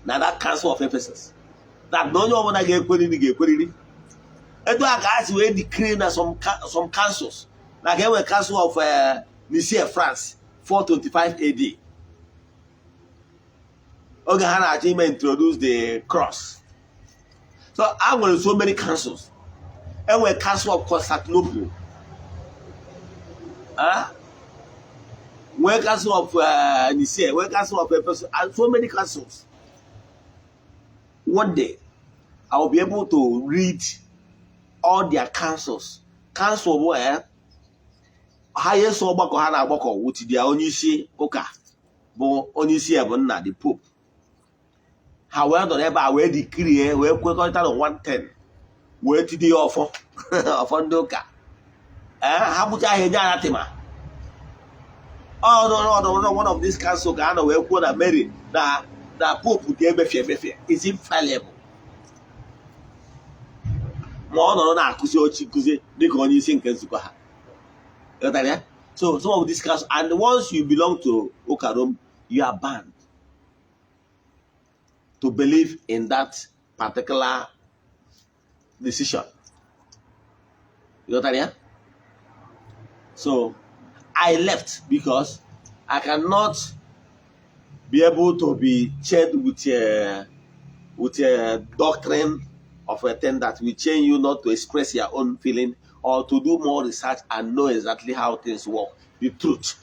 na that Council of Ephesus that na onye ọbụla ga-ekweriri ga-ekweriri. Etu a ka a si wee decree na some councils, na ka enwere Council of Nicaea, France, 425 AD, oge ha na-achọ ime introduce the cross. So a nwere so many councils. Enwere Council of Constantinople, ah, nwee Council of Nicaea, nwee Council of Ephesus, and so many councils. One day I will be able to read all their councils. Council bụ highest ọgbakọ ha na-agbakọ with their onye isi ụka, bụ onye isi ya bụ nna, the Pope. Ha wee nọrọ ebe a wee decree, wee kwekọrịta na 110, wee tinye ya ọfọ, ọfọ ndị ụka. Ee, ha bụcha ahịa enye anathema. Ọnọdụ one of these council ka a nọ wee kwuo na Mary na Pope ga-emefie emefie, is infallible, ma ọ nọrọ na-akụzi ochi nkụzi dịka onye isi nke nzukọ ha. Ghọtara ya? So some of these council, and once you belong to ụka Rome, you are banned to believe in that particular decision. Ghọtara ya? So I left because I cannot be able to be chained with a doctrine of a thing that will chain you not to express your own feeling or to do more research and know exactly how things work, the truth.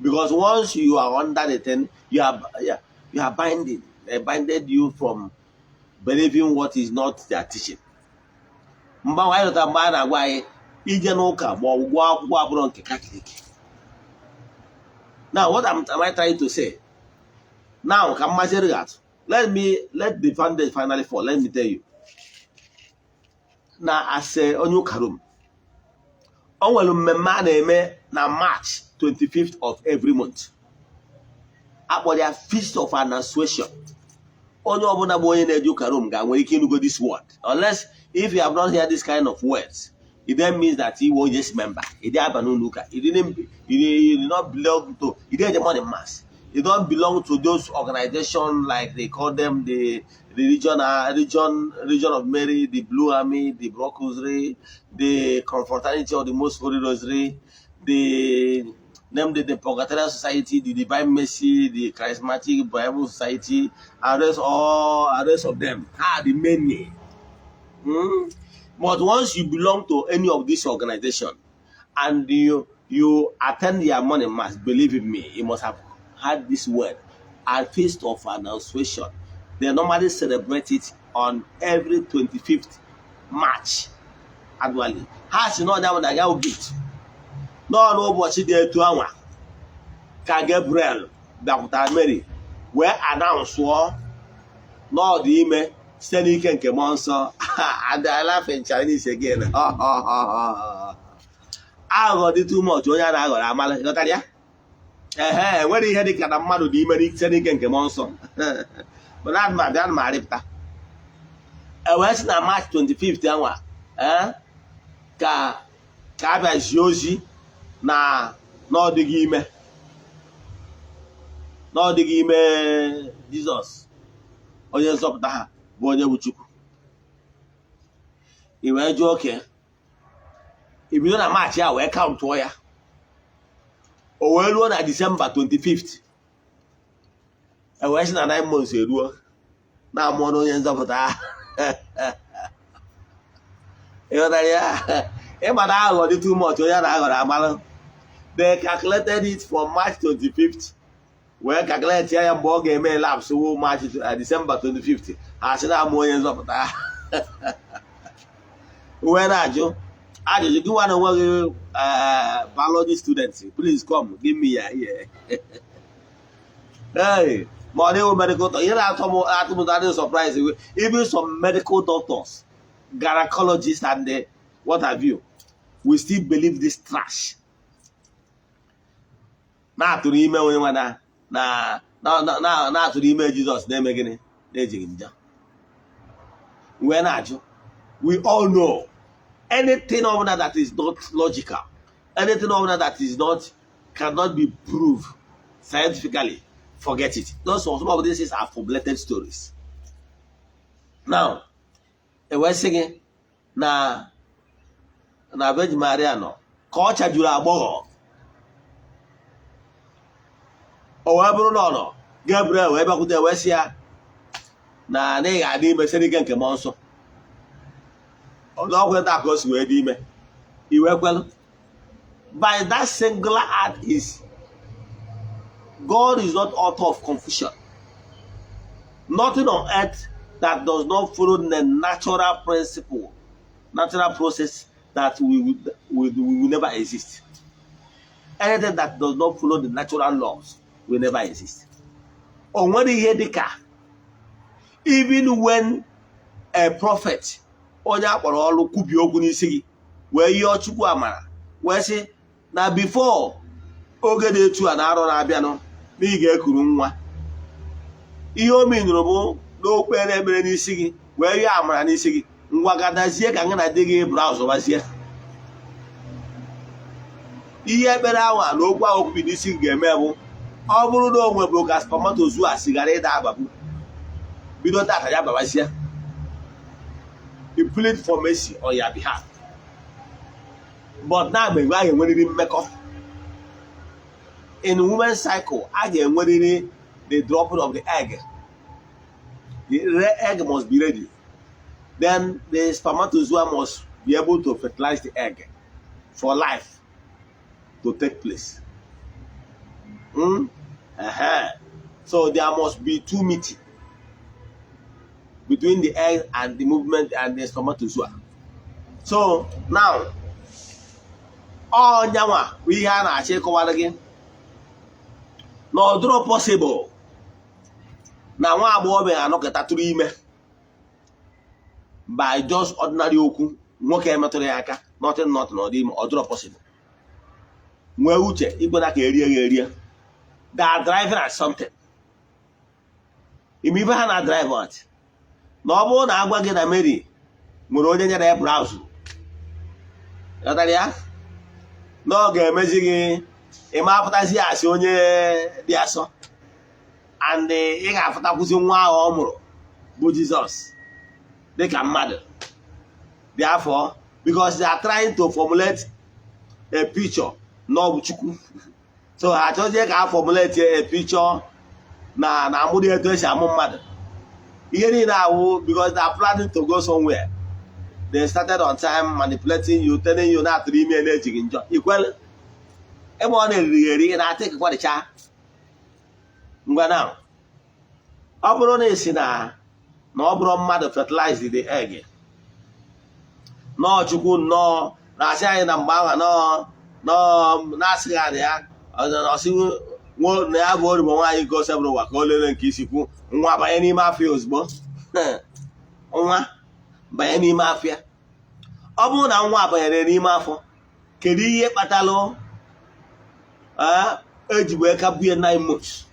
Because once you are under the thing, you are, yeah, you are binding. They binded you from believing what is not their teaching. Mgbanwe anyị lụtara mgbe a na-agwa anyị ije n'ụka ma ọ bụ gụọ akwụkwọ abụrụ nke Katọlik. Now, what am I trying to say? Now, ka mmaziri gị atụ. Let the foundation finally fall. Let me tell you. Na as a onye ụka Rom, o nwere mmemme a na-eme na March 25th of every month. Akpọrọ ya Feast of Annunciation. Onye ọbụla bụ onye na-eje ụka Rom ga-nwere ike ịnụgo this word. Unless if you have not heard this kind of words, it then means that you won't just member. You didn't have an ụka. You did not belong to, you didn't morning mass. You don't belong to those organizations, like they call them the religion of Mary, the Blue Army, the Block Rosary, the Confraternity of the Most Holy Rosary, the name the Purgatorial Society, the Divine Mercy, the Charismatic Bible Society, and rest all and rest of them. Ah, the many. But once you belong to any of these organization and you attend their morning mass, believe in me, you must have had this word, a Feast of Annunciation. They normally celebrate it on every 25th March annually. Ha si na ọnya bụ na ya bit nọọ n'ụbọchị dị etu anwa ka Gabriel bịakwutara Mary wee announce na ọ dị ime site n'ike nke mmụọ nsọ. And I laugh in Chinese again. Aghụghọ dị too much. Onye a na-aghọrọ amala. Ghọtara ya? Ehe, enwere ihe dị ka na mmadụ dị ime site n'ike nke mmụọ nsọ. Mana ana m abịa, ana m arịpụta. E wee sị na March 25th anwa, ee, ka a bịazie ozi na ọ dịghị ime, na ọ dịghị ime Jizọs onye nzọpụta ha, bụ onye bụ Chukwu. I wee jụọ oke i bido na March a wee countụọ ya, o wee ruo na December 25th, e wee sị na 9 months eruo na-amụọ na onye nzọpụta. Ịghọtara ya? Ịma na aghụghọ dị too much. Onye a na-aghọrọ amalụ. They calculated it from March 25th wee calculate ya mgbe ọ ga-eme lapse wụ March, December 25th, ha sị na-amụ onye nzọpụta. Wee na-ajụ ajụjụ gị nwa na onwe gị, biology student, please come give me your ear. Hey, ma ọ dịghị medical doctor. Ihe na-atọ m atụ m adịghị surprise, even some medical doctors, gynecologists and the what have you, we still believe this trash na-atụrụ ime onye nwa na na-atụrụ ime Jizọs na-eme gịnị na-ejighị njọ. Wee na-ajụ, we all know anything ọbụla that is not logical, anything ọbụla that is not cannot be proved scientifically, forget it. Those, some of these things are formulated stories. Now, e wee sị gị na Virgin Maria nọ ka ọ chajuru agbọghọ, o wee bụrụ na ọ nọ, Gabriel wee bịakwute, wee sị ya na ị ga-adị ime site n'ike nke mmụọ nsọ. Ọdụ taa ka o si wee dị ime, iwe kwelụ. By that singular act is, God is not author of confusion. Nothing on earth that does not follow the natural principle, natural process, that we will never exist. Anything that does not follow the natural laws will never exist. O nwere ihe dịka, even when a prophet, onye akpọrọ ọrụ, kwubie okwu n'isi gị, wee yọọ Chukwu amara, wee sị na before oge dị etu a na arọ na-abịanụ na ị ga-ekuru nwa, ihe o minụrụ bụ n'okpere ekpere n'isi gị, wee yọọ amara n'isi gị, ngwa, gadazie ka gị na di gị browse bazie. Ihe ekpere ahụ na okwu ahụ kwubi n'isi gị ga-eme bụ, ọ bụrụ na o nwebụrụ ka spermatozoa sigara ịda agbagbu, bido tata ya babazie. He plead for mercy on your behalf. But na mgbe a ga-enwerịrị mmekọ in women cycle, a ga-enwerịrị the dropping of the egg. The egg must be ready, then the spermatozoa must be able to fertilize the egg for life to take place. So there must be two meeting between the egg and the movement and the spermatozoa. So now, ọnyanwa bụ ihe a na-achọ ịkọwara gị na ọ dịrọ possible na nwa agbọghọbịa anọkọta tụrụ ime by just ordinary okwu nwoke emetụrụ ya aka, nothing, nothing, ọ dị ime. Ọ dịrọ possible. Nwee uche ikwena ka erie ya erie. They are driving at something. Ime ife ha na drive at, na ọ bụrụ na agwa gị na Mary nwere onye nyere ya browse, ghọtara ya, na ọ ga-emezi gị ịma apụtazi asị onye dị asọ, and ị ga-afụtakwụzi nwa ahụ ọ mụrụ bụ Jizọs dịka mmadụ. Therefore, because they are trying to formulate a picture na ọ bụ Chukwu, so ha achọzie ka a formulate a picture na amụrụ etu esi amụ mmadụ. Ihe niile awụ because they are planning to go somewhere. They started on time manipulating you, telling you na atụrụ ime na-ejighị njọ ikwele, ebe ọ na-eriri eri, ị na-ata ekekwarịcha. Ngwa, na ọ bụrụ na esi na ọ bụrụ mmadụ fertilize the egg, nọọ Chukwu nnọọ na-asị anyị na mgbe ahụ nọọ nọọ na-asịghị anyị ya ọsị na ya bụ origbo nwaanyị nke ose bụrụ ụwa ka o lele nke isi kwu, nwa banye n'ime afọ ya ozugbo, nwa banye n'ime afọ. Ọ bụrụ na nwa banyere n'ime afọ, kedu ihe kpatalụ eji wee ka bue 9 months?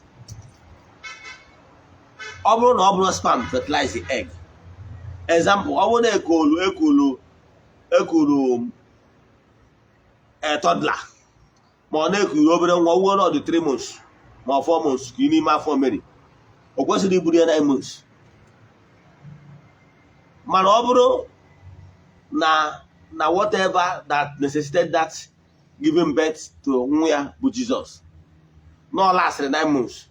Ọ bụrụ na ọ bụrụ sperm fertilize the egg, example, ọ bụrụ na ekuru a toddler, ma ọ na-ekuru obere nwa, wuo na ọ dị 3 months ma ọ 4 months ka ị n'ime afọ Mary, o kwesịrị iburu ya 9 months. Mana ọ bụrụ na whatever that necessitated that giving birth to nwa ya bụ Jesus, no lasted 9 months,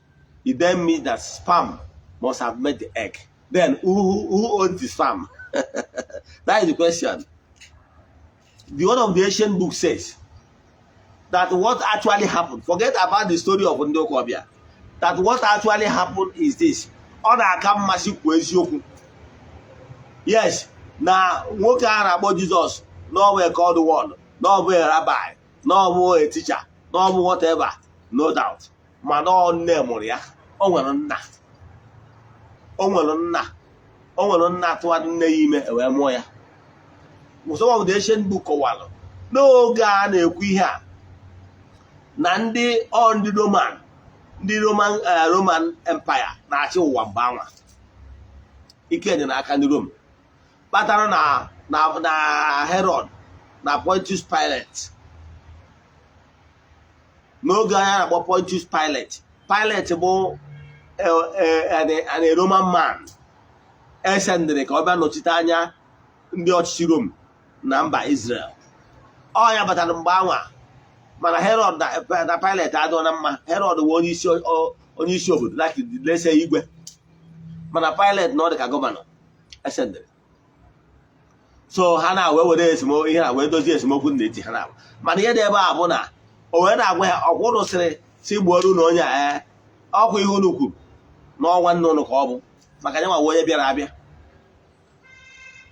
it then means that sperm must have met the egg. Then who owns the sperm? That is the question. The one of the ancient book says that what actually happened, forget about the story of ndị ụkọbịa, that what actually happened is this. Ọ na-aka mmasị kwuo eziokwu. Yes, na nwoke a na-akpọ Jizọs, na ọ bụ a called one, na ọ bụ a rabbi, na ọ bụ a teacher, na ọ bụ whatever, no doubt, mana ọ nne mụrụ ya. O nwere nna, o nwere nna, o nwere nna tụwadị nne ya ime wee mụọ ya. Some of the ancient book kọwalụ n'oge a na-ekwu ihe a na ndị ọ ndị Roman Empire na-achị ụwa mgbe anwa. Ike dị n'aka ndị Rome, kpatara na Herod na Pontius Pilate. N'oge anya na-akpọ Pontius Pilate. Pilate bụ an Roman man esendịrị ka ọ bịa nọchite anya ndị ọchịchị Rome na mba Israel. Ọ ya batara mgbe anwa, mana Herod na Pilate adịghị na mma. Herod bụ onye isi obodo, like lese igwe, mana Pilate na ọ dị ka governor esendịrị. So ha na wee were esemokwu ihe na wee dozie esemokwu n'etiti ha na. Mana ihe dị ebe a bụ na o wee na-agwa ya ọkwa ụnụ sịrị si gbuoro unu onye a. Ee, ọkwa ihe unu kwuru n'ọnwa nne ụnụ ka ọ bụ maka ya nwa onye bịara abịa.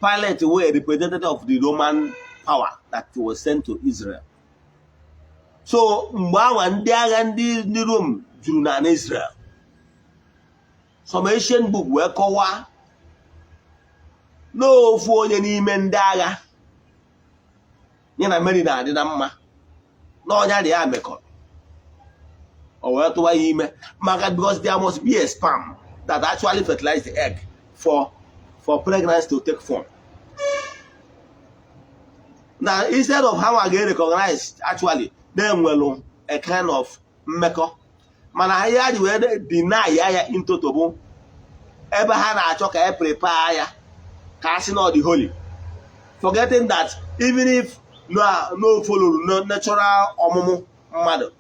Pilate were a representative of the Roman power that was sent to Israel. So mgbe anwa ndị agha ndị Rome juru na Israel. Some ancient book wee kọwaa n'ofu onye n'ime ndị agha ya na Mary na-adị na mma n'ọnya dị ya mekọrọ, o wee tụwa ya ime, maka because there must be a sperm that actually fertilize the egg for pregnancy to take form. Na instead of ha nwa ga-recognize actually na-enwelu a kind of mmekọ, mana ihe ha ji wee deny ya in toto bụ ebe ha na-achọ ka e prepare ya ka a sị na ọ dị holy, forgetting that even if no follow no natural ọmụmụ mmadụ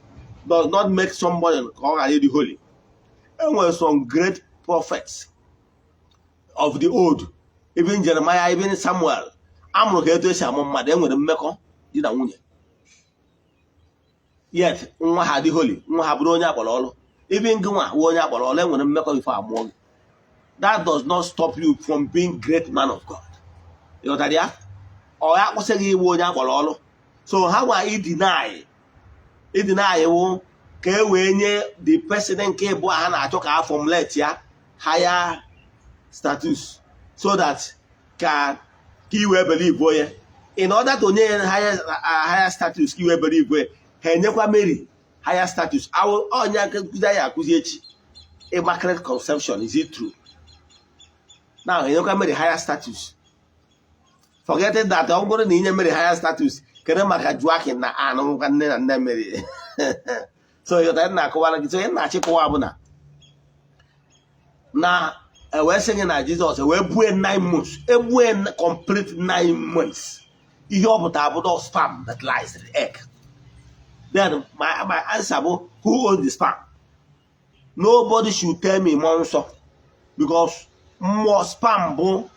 does not make somebody ka ọ ghara ịdị holy. Enwere some great prophets of the old, even Jeremiah, even Samuel, amụrụ ka etu esi amụ mmadụ, enwere mmekọ di na nwunye, yet nwa ha dị holy, nwa ha bụrụ onye akpọrọ ọrụ. Even gị nwa wụ onye akpọrọ ọrụ, enwere mmekọ before amụọ gị. That does not stop you from being great man of God. Ịghọtara ya? Ọ ya akwụsịghị iwu onye akpọrọ ọrụ. So ha nwa ideny wụ ka e wee nye the president nke ịbụọ ha na-achọ ka a formulate ya higher status so that ka i wee believe onye in order to nye ya higher status, ka i wee believe ya, ha enyekwa Mary higher status. Awụ onye nkụzi anyị akụzi echi, Immaculate Conception, is it true? Now enyekwa Mary higher status, forgetting that ọ bụrụ na inye Mary higher status, kedu maka Joaquin na Ann nwekwa nne na nne Mary? So ịghọtara na-akọwara gị. So ihe na-achịkọwa bụ na ewee sị gị na Jizọs wee bue 9 months, egbue complete 9 months. Ihe ọ pụtara bụ the sperm that lies in the egg. Then my answer bụ, who owns the sperm? Nobody should tell me Mmụọ Nsọ, because mmụọ sperm bụ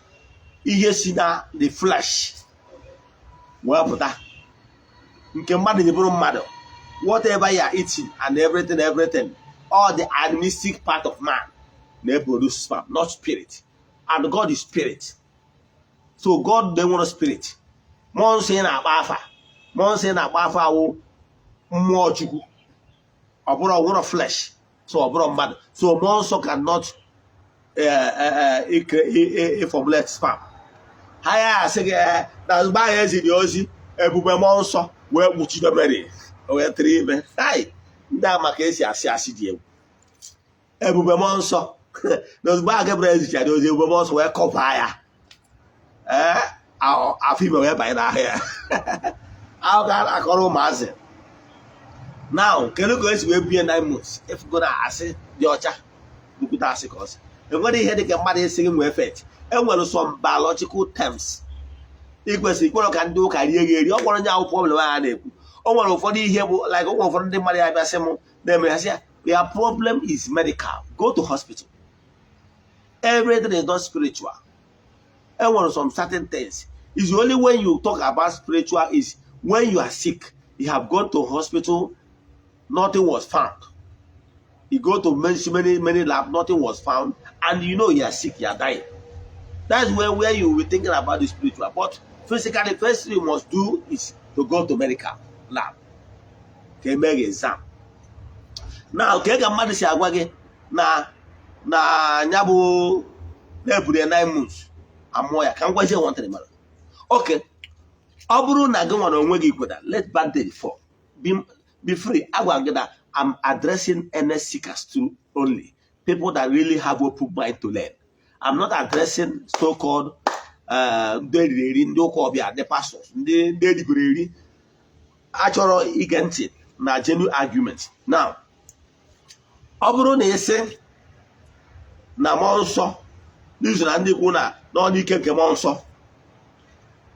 ihe si na the flesh wee pụta nke mmadụ ji bụrụ mmadụ. Whatever you are eating and everything, everything, all the animistic part of man na-produce sperm, not spirit, and God is spirit. So God dey nwere spirit. Mmụọ Nsọ ị na-akpa afa, Mmụọ Nsọ ị na-akpa afa awụ mmụọ Chukwu, ọ bụrụ ọwụrọ flesh, so ọ bụrụ mmadụ. So Mmụọ Nsọ cannot formulate sperm. Ha ya asị gị na mgbe ahụ eziri ozi, ebube Mmụọ Nsọ wee kpuchite Mary, wee tụrụ ime. Hai, ndị a maka esi asị asị dị egwu. Ebube Mmụọ Nsọ, na ozugbo ahụ Gabriel zichara ozi, ebube Mmụọ Nsọ wee cover ya, ee, afọ ime wee banye n'ahụ ya. Ahụ ka a na-akọrọ ụmụazị. Now, kedu ka esi wee bie 9 months? Efugo na asị dị ọcha, bukwute asị ka ọ sị enwere ihe dịka mmadụ esi gị nwee fet. Enwere some biological terms ị kwesịrị ikwere ka ndị ụka rie gị eri. Ọ gwara onye ahụ problem a na-ekwu, o nwere ụfọdụ ihe bụ like o nwere ụfọdụ ndị mmadụ ya bịa sị m na-eme ha sị ya, your problem is medical, go to hospital. Everything is not spiritual. Enwere some certain things is only when you talk about spiritual is when you are sick, you have gone to hospital, nothing was found. You go to many, many, many lab, nothing was found, and you know you are sick, you are dying. That's where you will be thinking about the spiritual. But physically, first thing you must do is to go to medical lab ka eme gị exam. Now, ka mmadụ si agwa gị na ya bụ na-eburu ya 9 months amụọ ya, ka m gwazie nwantịrị mara. Okay, ọ bụrụ na gị nwere onwe gị kweta, let bandage fall, be free. Agwa gị na I'm addressing earnest seekers to only people that really have open mind to learn. I'm not addressing so-called ndị eriri eri, ndị ụka ọbịa, ndị pastors, ndị erigoro eri achọrọ ige ntị. na genuine argument. Now, ọ bụrụ na ị sị na mmụọ nsọ n'izu na ndị kwu na n'ọnụ ike nke mmụọ nsọ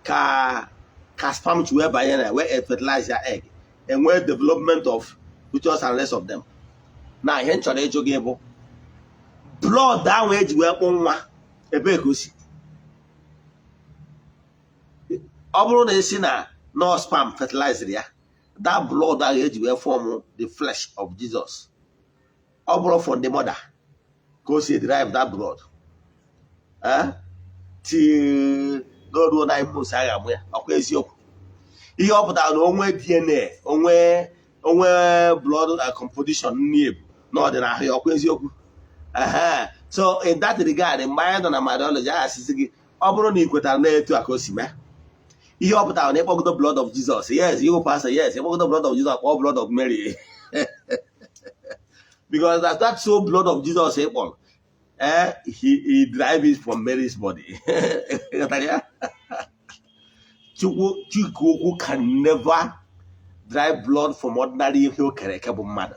ka sperm ji wee banye na wee fertilize ya egg, enwee development of fetus and rest of them. Na ihe m chọrọ ịjụ gị bụ, blood ahụ eji wee kpụ nwa, ebee ka o si? Ọ bụrụ na esi na no sperm fertilizer ya, that blood ahụ eji wee form the flesh of Jesus, ọ bụrụ from the mother ka o si derive that blood, eh? Till n'oruo 9 months a ga-amụ ya, ọkwa eziokwu? Ihe ọ pụtara na onwe DNA, onwe blood composition nni ebu na ọdịnahụ ya, ọkwa eziokwu? Ehe. So in that regard, mgbe anyị nọ na Mariology, a asịsị gị, ọ bụrụ na ị kwetara na etu a ka o si mee, ihe ọ pụtara na ịkpọgodo blood of Jesus, yes, you pastor, yes, ịkpọgodo blood of Jesus, kpọọ blood of Mary, because that so blood of Jesus ị kpọrọ, he derive it from Mary's body. Ghọtara ya? Chukwu Chukwu can never derive blood from ordinary ihe o kere eke bụ mmadụ.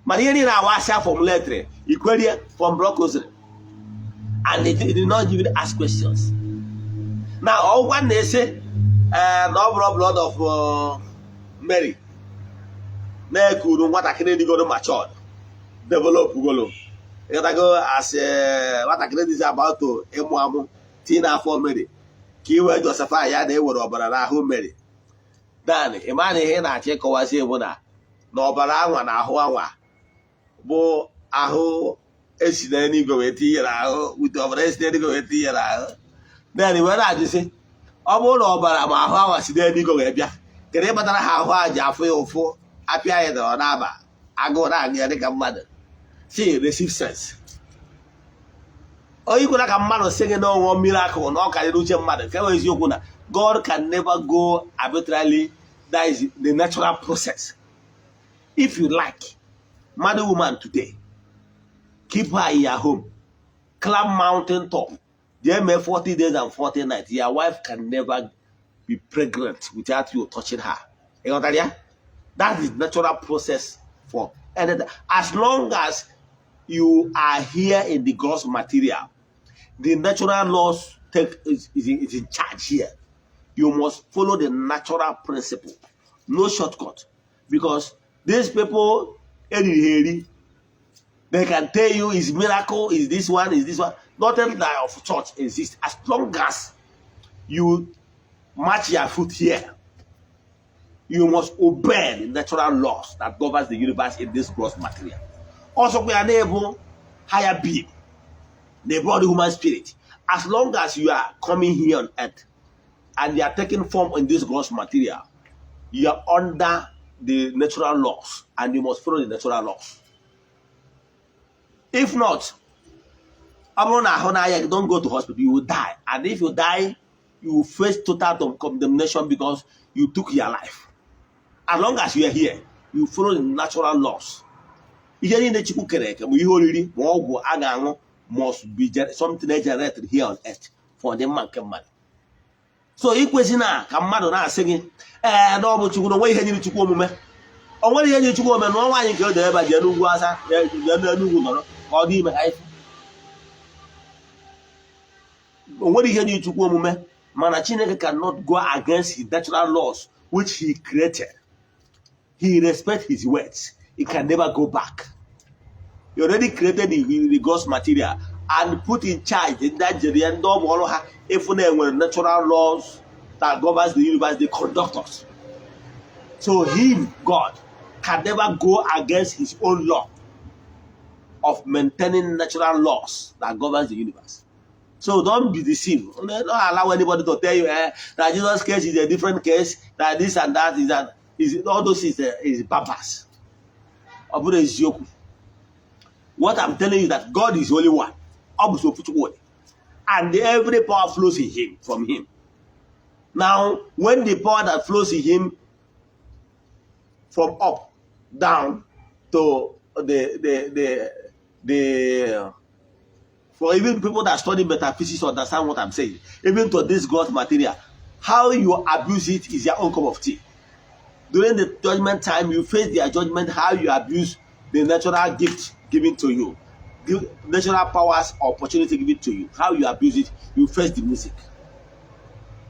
Mana ihe niile awasịa from letter ikwerie from block rosary, and they did not even ask questions. Now, ọgwụkwa na-ese na ọ bụrụ blood of Mary na-ekuru nwatakịrị dịgoro matured, develop golo, ịghọtago, as nwatakịrị dịzi about to ịmụ amụ tinye n'afọ Mary, ka i wee justify ya na ewere ọbara n'ahụ Mary, dan ịma na ihe ị na-achọ ịkọwazi bụ na ọbara anwa na ahụ anwa bụ ahụ esi n'eluigwe wee tinye n'ahụ, wute ọbara esi n'eluigwe wee tinye n'ahụ. Then wee na-ajụsị, ọ bụrụ na ọbara ma ahụ anwa si n'eluigwe wee bịa, kedu ịkpatara ha ahụ a ji afụ ya ụfụ, apịa ya dọrọ n'aba, agụụ na-agụ ya dịka mmadụ si receive sense? Onye ikwela ka mmadụ sị gị na ọnwụọ miracle na ọ karịrị uche mmadụ, nke bụ eziokwu na God can never go arbitrarily. That is the natural process. If you like, marry woman today, keep her in your home, climb mountain top, jee mee 40 days and 40 nights, your wife can never be pregnant without you touching her. Ị ghọtara ya? That is natural process for anything. As long as you are here in the gross material, the natural laws take is in charge here. You must follow the natural principle, no shortcut, because these people eriri ha eri, they can tell you is miracle, is this one, is this one. Nothing like of church exists. As long as you match your foot here, you must obey the natural laws that governs the universe in this gross material. Also, we are able higher being, the body, human spirit. As long as you are coming here on earth and you are taking form in this gross material, you are under the natural laws and you must follow the natural laws. If not, ọ bụrụ na ahụ na-aya gị, don't go to hospital, you will die. And if you die, you will face total condemnation because you took your life. As long as you are here, you follow the natural laws. Ihe niile Chukwu kere eke, ma ihe oriri ma ọgwụ a ga-aṅụ, must be something generated here on earth for the mma nke mmadụ. So ikwesị na ka mmadụ na-asị gị ee na ọ bụ Chukwu, na onwe ihe nyere Chukwu omume, o nwere ihe nyere Chukwu omume na nwaanyị nke o dere ebe a jee n'ugwu asa, jee n'ugwu nọrọ ka ọ dị ime ka ife. O nwere ihe nyere Chukwu omume, mana Chineke cannot go against his natural laws which he created. He respect his words. He can never go back. He already created the God's material and put in charge ndị Nigeria, ndị ọ bụ ọrụ ha ịfụ na enwere natural laws that governs the universe, the conductors. So him, God, can never go against his own law of maintaining natural laws that governs the universe. So don't be deceived. Don't allow anybody to tell you that Jesus case is a different case, that this and that is that. Is all those is babas. Ọ bụrụ eziokwu. What I'm telling you, that God is only one. Ọ bụ so Chukwu dị. And every power flows in him, from him. Now, when the power that flows in him from up down to the for even people that study metaphysics understand what I'm saying. Even to this God material, how you abuse it is your own cup of tea. During the judgment time, you face their judgment, how you abuse the natural gift given to you, the natural powers, opportunity given to you, how you abuse it, you face the music.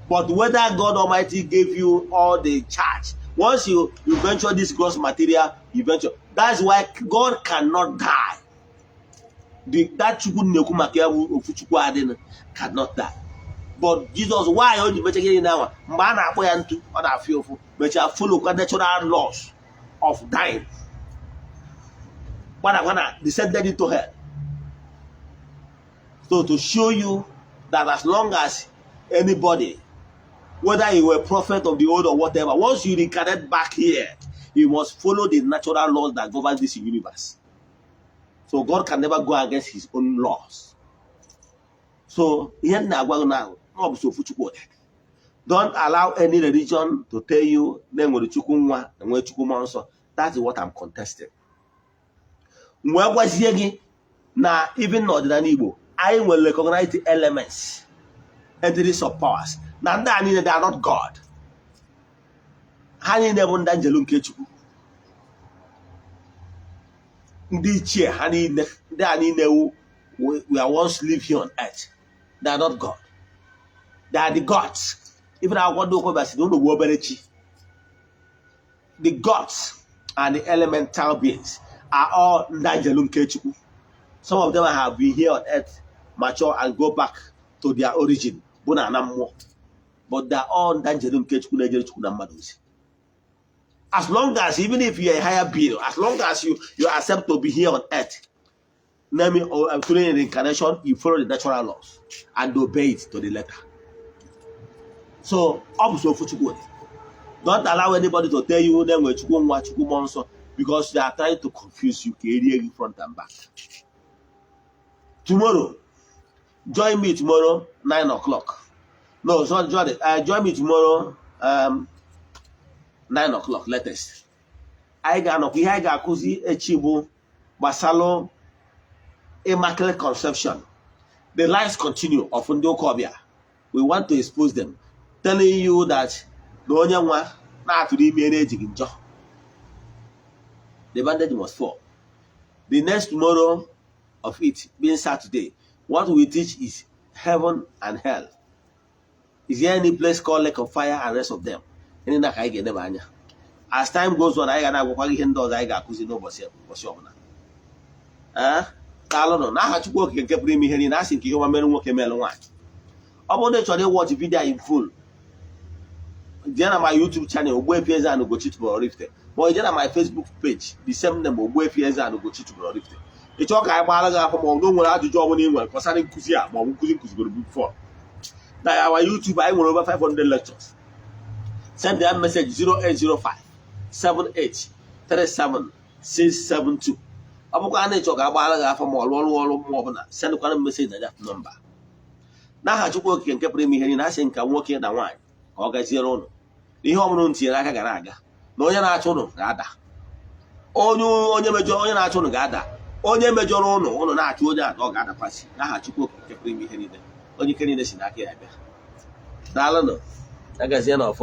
But whether God Almighty gave you all the charge, once you venture this gross material, you venture. That's why God cannot die. That Chukwu na-ekwu maka ya bụ ofu Chukwu adịnụ cannot die. But Jesus, why o ji mecha gịnị na mgbe a na-akpọ ya ntu, ọ na-afịa ụfụ, mechaa follow kwa natural laws of dying, gbada gbada, descended into hell. So to show you that as long as anybody, whether you were prophet of the old or whatever, once you reincarnate back here, you must follow the natural laws that govern this universe. So God can never go against his own laws. So ihe m na-agwa gị now, ọ bụ so ofu Chukwu dị. Don't allow any religion to tell you na enwere Chukwu nwa na nwee Chukwu mmụọ nsọ. That is what I'm contesting. M wee gwazie gị na even n'ọdịnala Igbo, anyị nwere recognized elements, entities of powers, na ndị a niile, they are not God. Ha niile bụ ndị njelu nke Chukwu, ndị ichie ha niile, ndị a niile wu we are once live here on earth. They are not God. They are the gods. Even akwụkwọ ndị ụka sị na ụlọ bụ obere chi. The gods and the elemental beings are all ndị njelu nke Chukwu. Some of them have been here on earth, mature and go back to their origin bụ na ana mmụọ, but they are all ndị njelu nke Chukwu na-ejere Chukwu na mmadụ ozi. As long as, even if you are a higher being, as long as you accept to be here on earth, name it, or through reincarnation, you follow the natural laws and obey it to the letter. So ọ bụ so ofu Chukwu dị. Don't allow anybody to tell you na enwere Chukwu nwa, Chukwu mmụọ nsọ, because they are trying to confuse you ka erie gị front and back. Tomorrow, join me tomorrow 9 o'clock. No, sorry, join me tomorrow 9 o'clock latest. Anyị ga-anọkwa. Ihe anyị ga-akụzi echi bụ gbasalụ Immaculate Conception. The lies continue of ndị ụka ọbịa. We want to expose them, telling you that na onye nwa na-atụrụ ime na-ejighị njọ. The bandage must fall. The next tomorrow of it being Saturday, what we teach is heaven and hell. Is there any place called lake of fire and rest of them? Ndị na ka anyị ga-edeba anya. As time goes on, anyị ga na-agwakwa gị ihe ndị ọzọ anyị ga-akụzi n'ụbọchị ụbọchị ọbụla. Ee, daalụnụ. N'aha Chukwu Okike nke pụrụ ime ihe niile, a sị nke ihe ọma mere nwoke, mere nwaanyị. Ọ bụrụ na ị chọrọ ịwatch video in full, jee na my YouTube channel, Ogbuefi Eze-Ana Ugochi tubelu Oraifite, ma ọ jee na my Facebook page, the same name, Ogbuefi Eze-Ana Ugochi tubelu Oraifite. Ị chọọ ka anyị gbaara gị afọ, ma ọ bụ na o nwere ajụjụ ọbụla ị nwere gbasara nkụzi a, ma ọ bụ nkụzi nkụzigoro before, na our YouTube anyị nwere over 500 lectures. Send them message 0805 78 37 672. Ọ bụkwa na ịchọ ka agbaara gị afọ, ma ọ rụọ ọrụ ọrụ mmụọ ọbụla, sendkwana message na that number. N'aha Chukwu Okike nke pụrụ ime ihe niile, asị nka nwoke na nwaanyị ka ọ gaziere ụnụ. Ihe ọbụla unu tinyere aka gara aga, na onye na-achụ ụnụ ga-ada. Onye mejọrọ onye na-achụ ụnụ ga-ada. Onye mejọrọ ụnụ, ụnụ na-achụ onye a, ọ ga-adakwasị. N'aha Chukwu Okike nke pụrụ ime ihe niile, onye ike niile si n'aka ya bịa. Daalụnụ, agazie n'ọfọ.